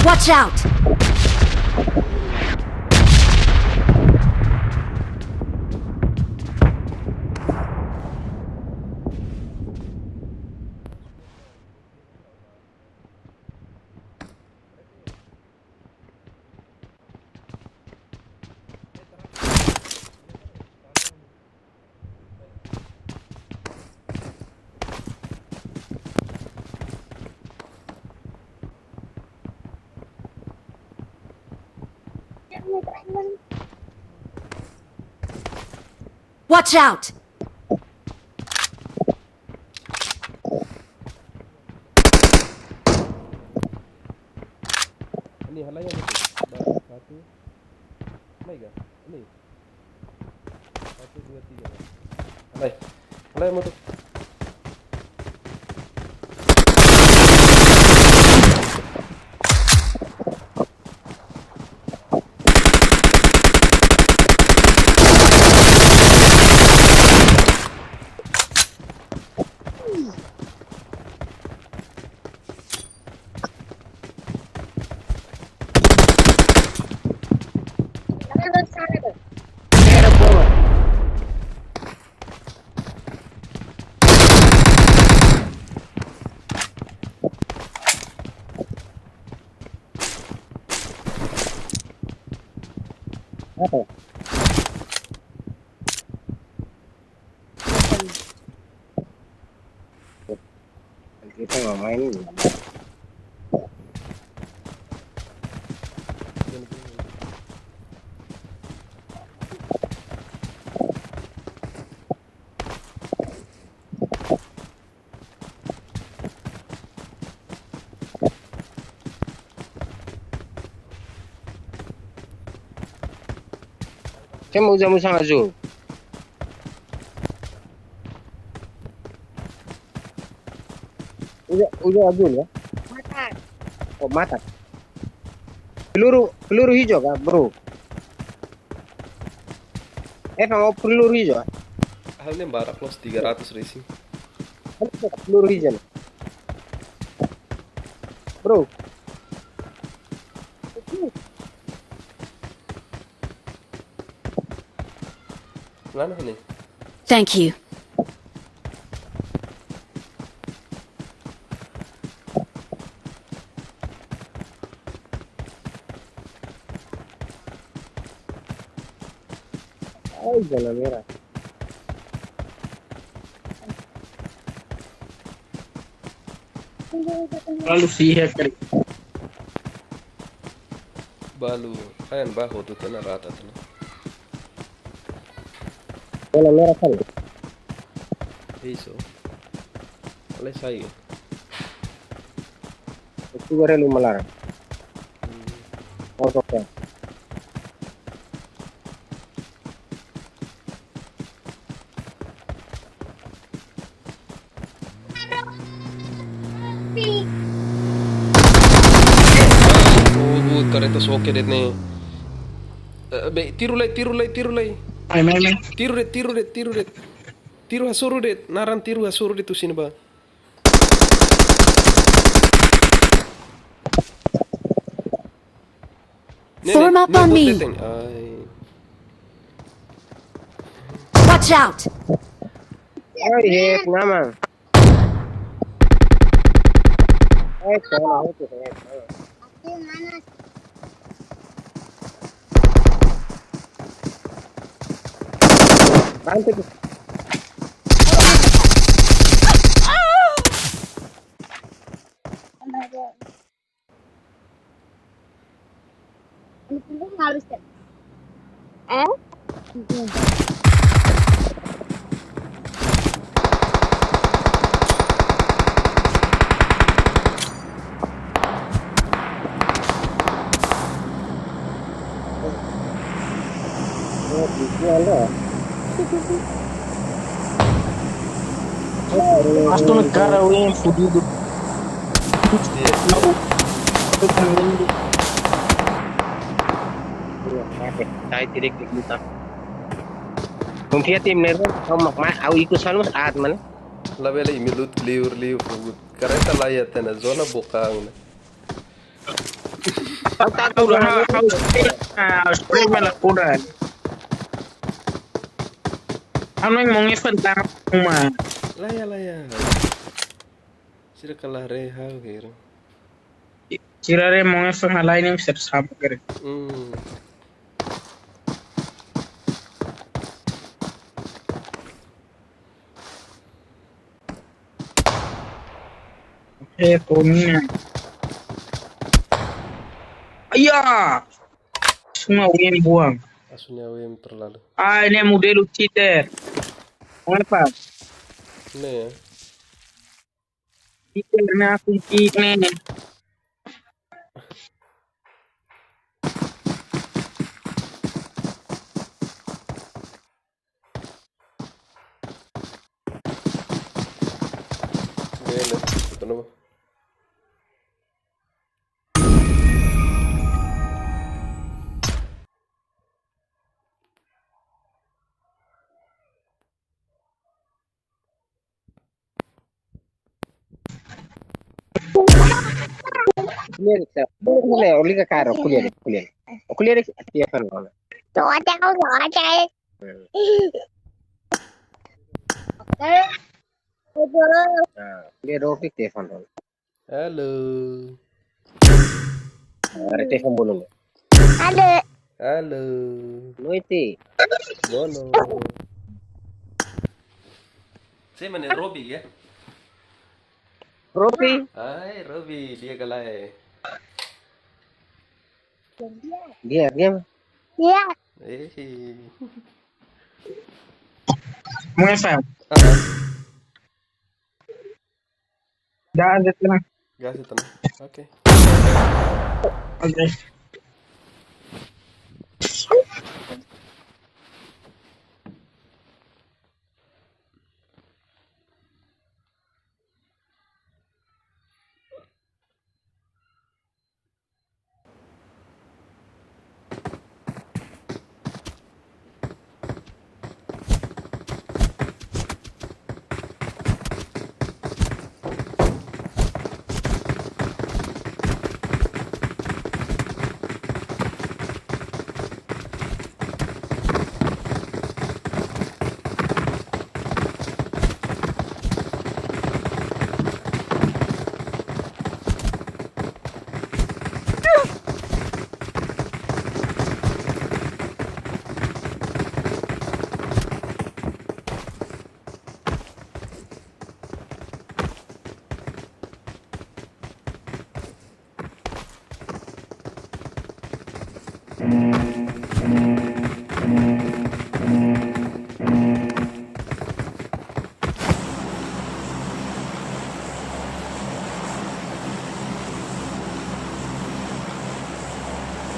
Watch out! Watch out! Ini halai yang itu. Baru satu. Halai ga? Ini. Satu, dua, tiga. Halai. Halai motor. Apa? Kita mau main ini. Cuma uza musang azul. Uza, uza azul ya? Mata. Oh, mata. Peluru, peluru hijau kah, bro? Eh, kamu peluru hijau? Hal ini barak los tiga ratus racing. Peluru hijau. Bro. Mana ini? Thank you. Ai, zona merah. Lalu sih ya kali. Balu, ayan bahu tu tena rata tena. Zona merah kali. Iso. Oleh saya. Itu gua relu melarang. Hmm. Oke, oke. Oh, bu, kareta soke det ne. Eh, be, tiru lai, tiru lai, tiru lai. Ai, mai, mai. Tiru det, tiru det, tiru det. Tiru hasoru det, naran tiru hasoru det tu sini ba. Ne'e, ne'e, Form up ne'e on buat me. Teteng. Ai. Watch out! Ai, het, nama. Ai, salah, het, het, het. Bantu. Eh? Astu me cara, win fudidu. Sai tirik di kita. Confia tim ne'e, au mak mai, au ikus hal mas at mana. Labele imi lut liur liur. Kareta laiha tiha ona zona bokang ne'e. Anta tu ha, ha, ha, spray me la kuda. Anu yang mau ngefen tang uma. Laiha, laiha. Sira kalah re ha kira. Sira re mau ngefen halai ni bisa sama kira. Hmm. Eh, Toninho. Iya. Semua win buang. Asunya win terlalu. Ah, ini model cheater. Apa? Ini ya. Cheater, nah, aku cheat nih. Bele, betul apa? Kuliah, kuliah, kuliah, kuliah, kuliah. Kuliah, tiap hari. Tuh, ada, tuh, ada. Hmm. Nah, kuliah, dok, di telepon, dok. Halo. Nah, ada telepon belum? Halo. Halo. Noite. Boa noite. Sé mak ne'e, Robi, ya? Robi? Ai, Robi, di'ak ka lae? Di'ak, di'ak. Di'ak. Eh. Mui F M. Ah. Gas di tengah. Gas di tengah. Oke. Oke.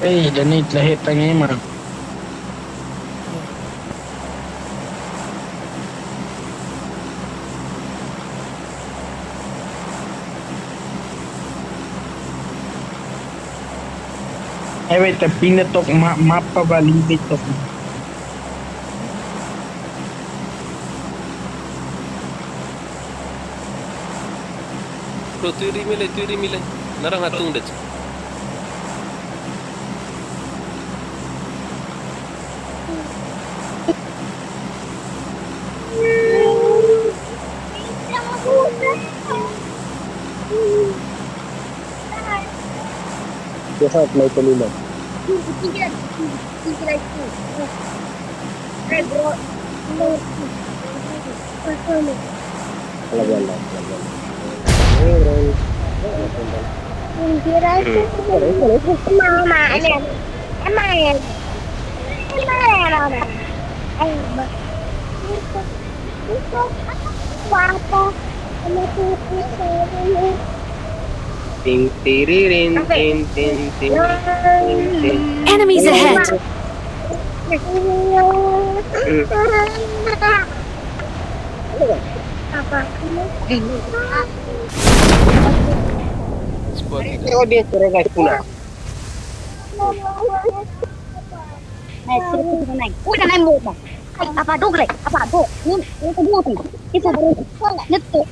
Eh, Danit lahir tangi mah. Ewe, tapi ne'e tok ma-, mapa ba limite tok. Tuir imi lai, tuir imi lai. Naran hatún de'it. Biasa mulai pemina. Kalau gua lihat, kalau gua lihat. Mama, ini. Emang ya. Emang ya, Mama. Ayo, Ma. Apa? Ting tiririn, ting, ting, ting, ting, ting. Enemies ahead! Squad. Tengok dia, suruh guys, punah. Naik, suruh kita naik. Udah naik, mau, mau. Ai, apa dok le? Apa dok? Ini, ini kedua tuh. Kita baru nyetuk.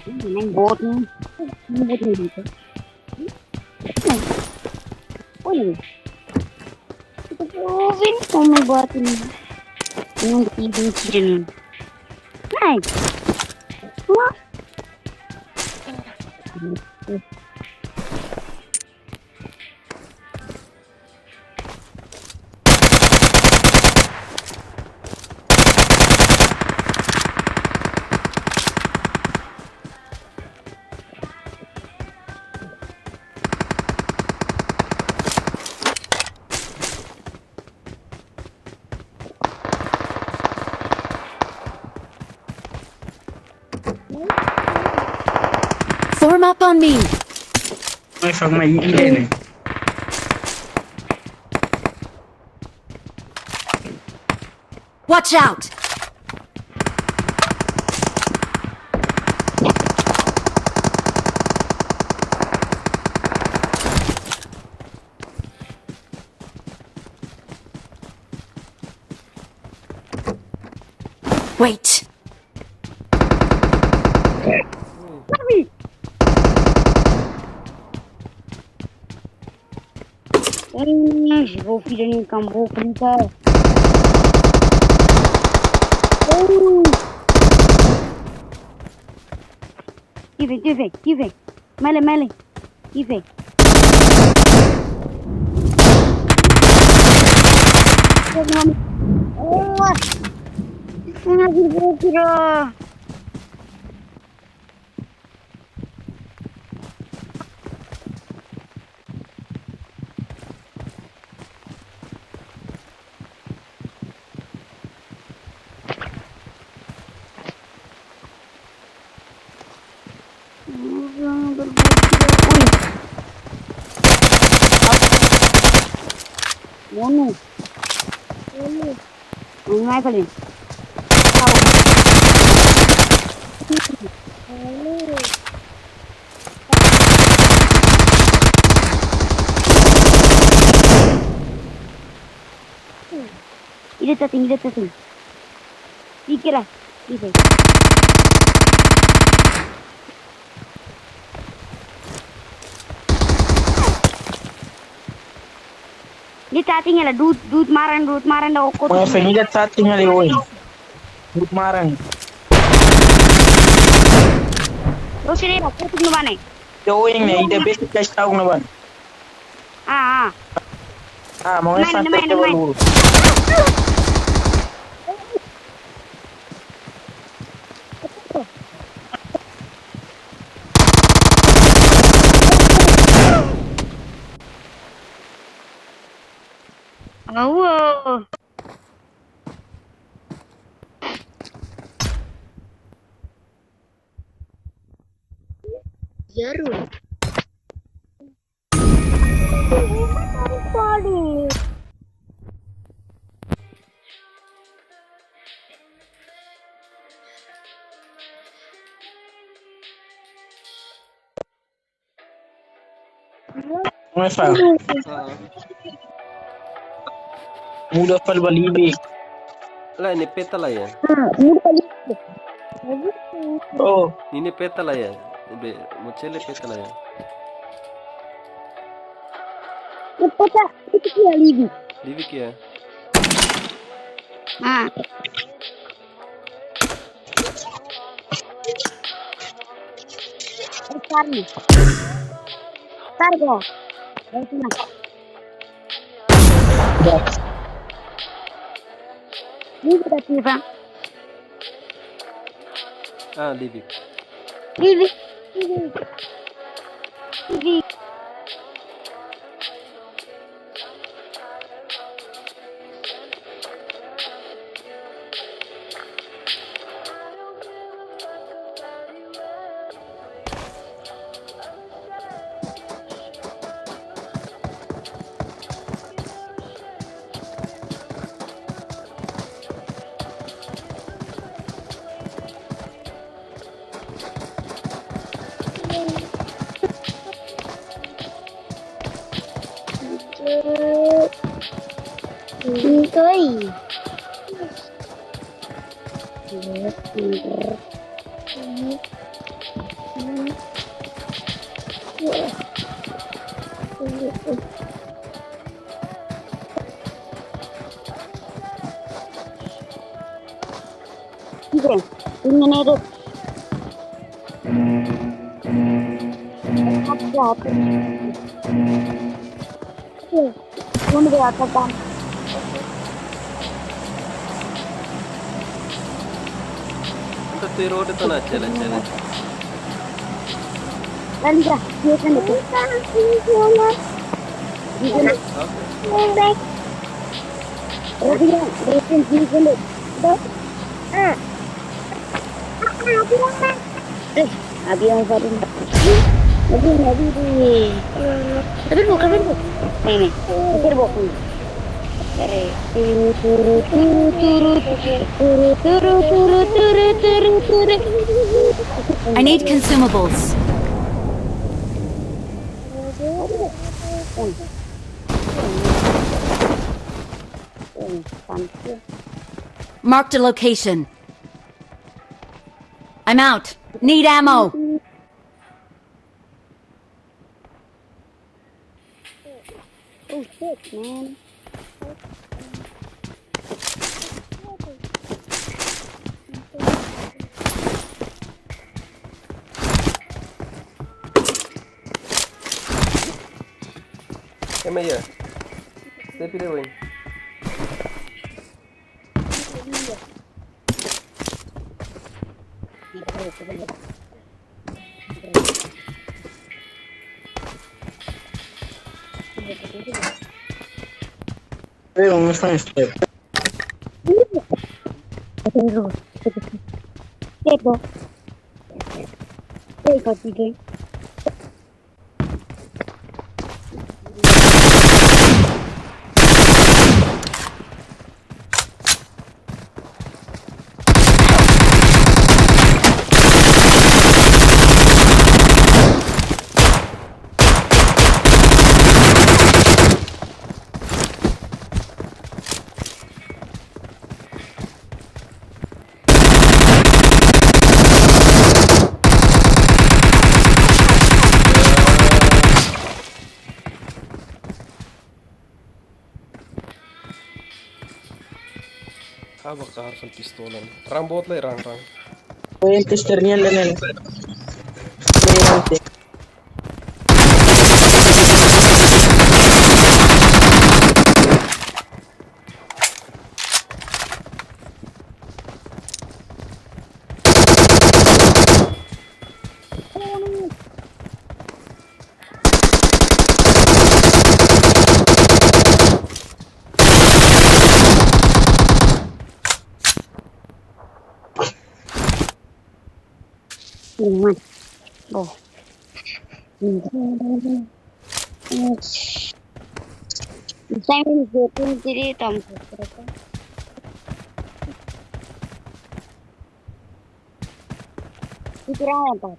Ini main bot nih. Ini bot nih gitu. Oh, ini. Kita provin sama buat ini. Ini untuk hidung sini. Nice. Wah. Form up on me. Mai fak mai ini. Watch out! Wait. Hmm, si Rofi dan ikan bau pelita. Oh. Tive, tive, tive. Mele, mele. Tive. Oh, kira. Orang berbuat tidak. Ui. Monu. Monu. Monu ai paling. Tahu. Monu. Ida tating, ida tating. Pikir ah, bisa. Ida tating hela, dudu, dudu maran, dudu maran da okot. Maka fenida tating hela oi. Dudu maran. Terus ini lah, tutup nu bane. Yo, ini ida basic cash tau na ban. Ah, ah. Ah, mau main, main, main. Awo. Jarul. Começa. Muda fali ba Livik. Lae, ne'e peta la iha. Ah, muda fali. Oh. Ne'e peta la iha. Be, mochila peta la iha. Peta, peta iha Livik. Livik iha. Ah. Karni. Kargo. Kargo. Ini sudah tiba. Ah, Livik. Livik. Livik. Livik. Oi. Oke, ini nih, Dut. Oke, ini dia, Kak. Ita tiro de tana chele chele. Lani ka, dia kan itu. Di sana. Oke. Berarti kan, berarti di sana. Dah. Ah. Ah, ah, bilang, Mas. Eh, avião baru. Avião, avião. Kabur, kabur. Ne'e, ne'e. Kabur, kabur. Turu, turu, turu, turu. I need consumables. Marked a location. I'm out. Need ammo. Oh shit, man. Ema ya. Step ida win. Eh, vamos a estar en step. Step, bro. Step, bro. Haba kar fal pistola ne'e. Rang boot lai, rang, rang. Oye, el tester ni el en el. Iman. Bo. Saya menjadi diri tamu. Itu orang apa?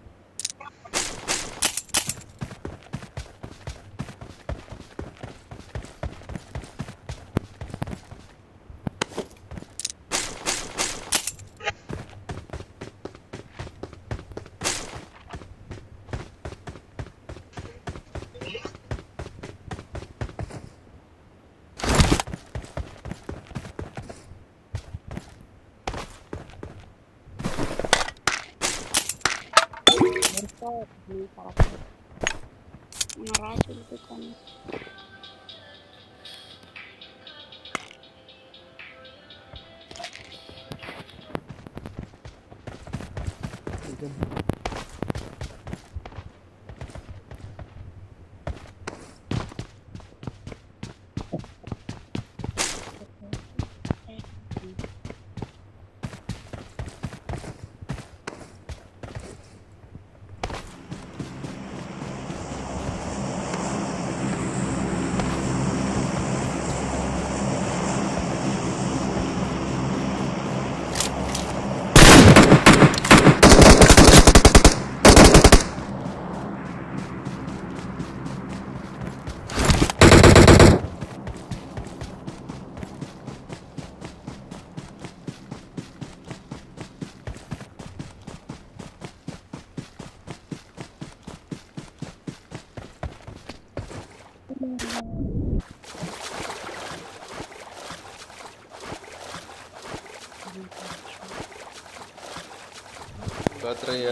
Baterai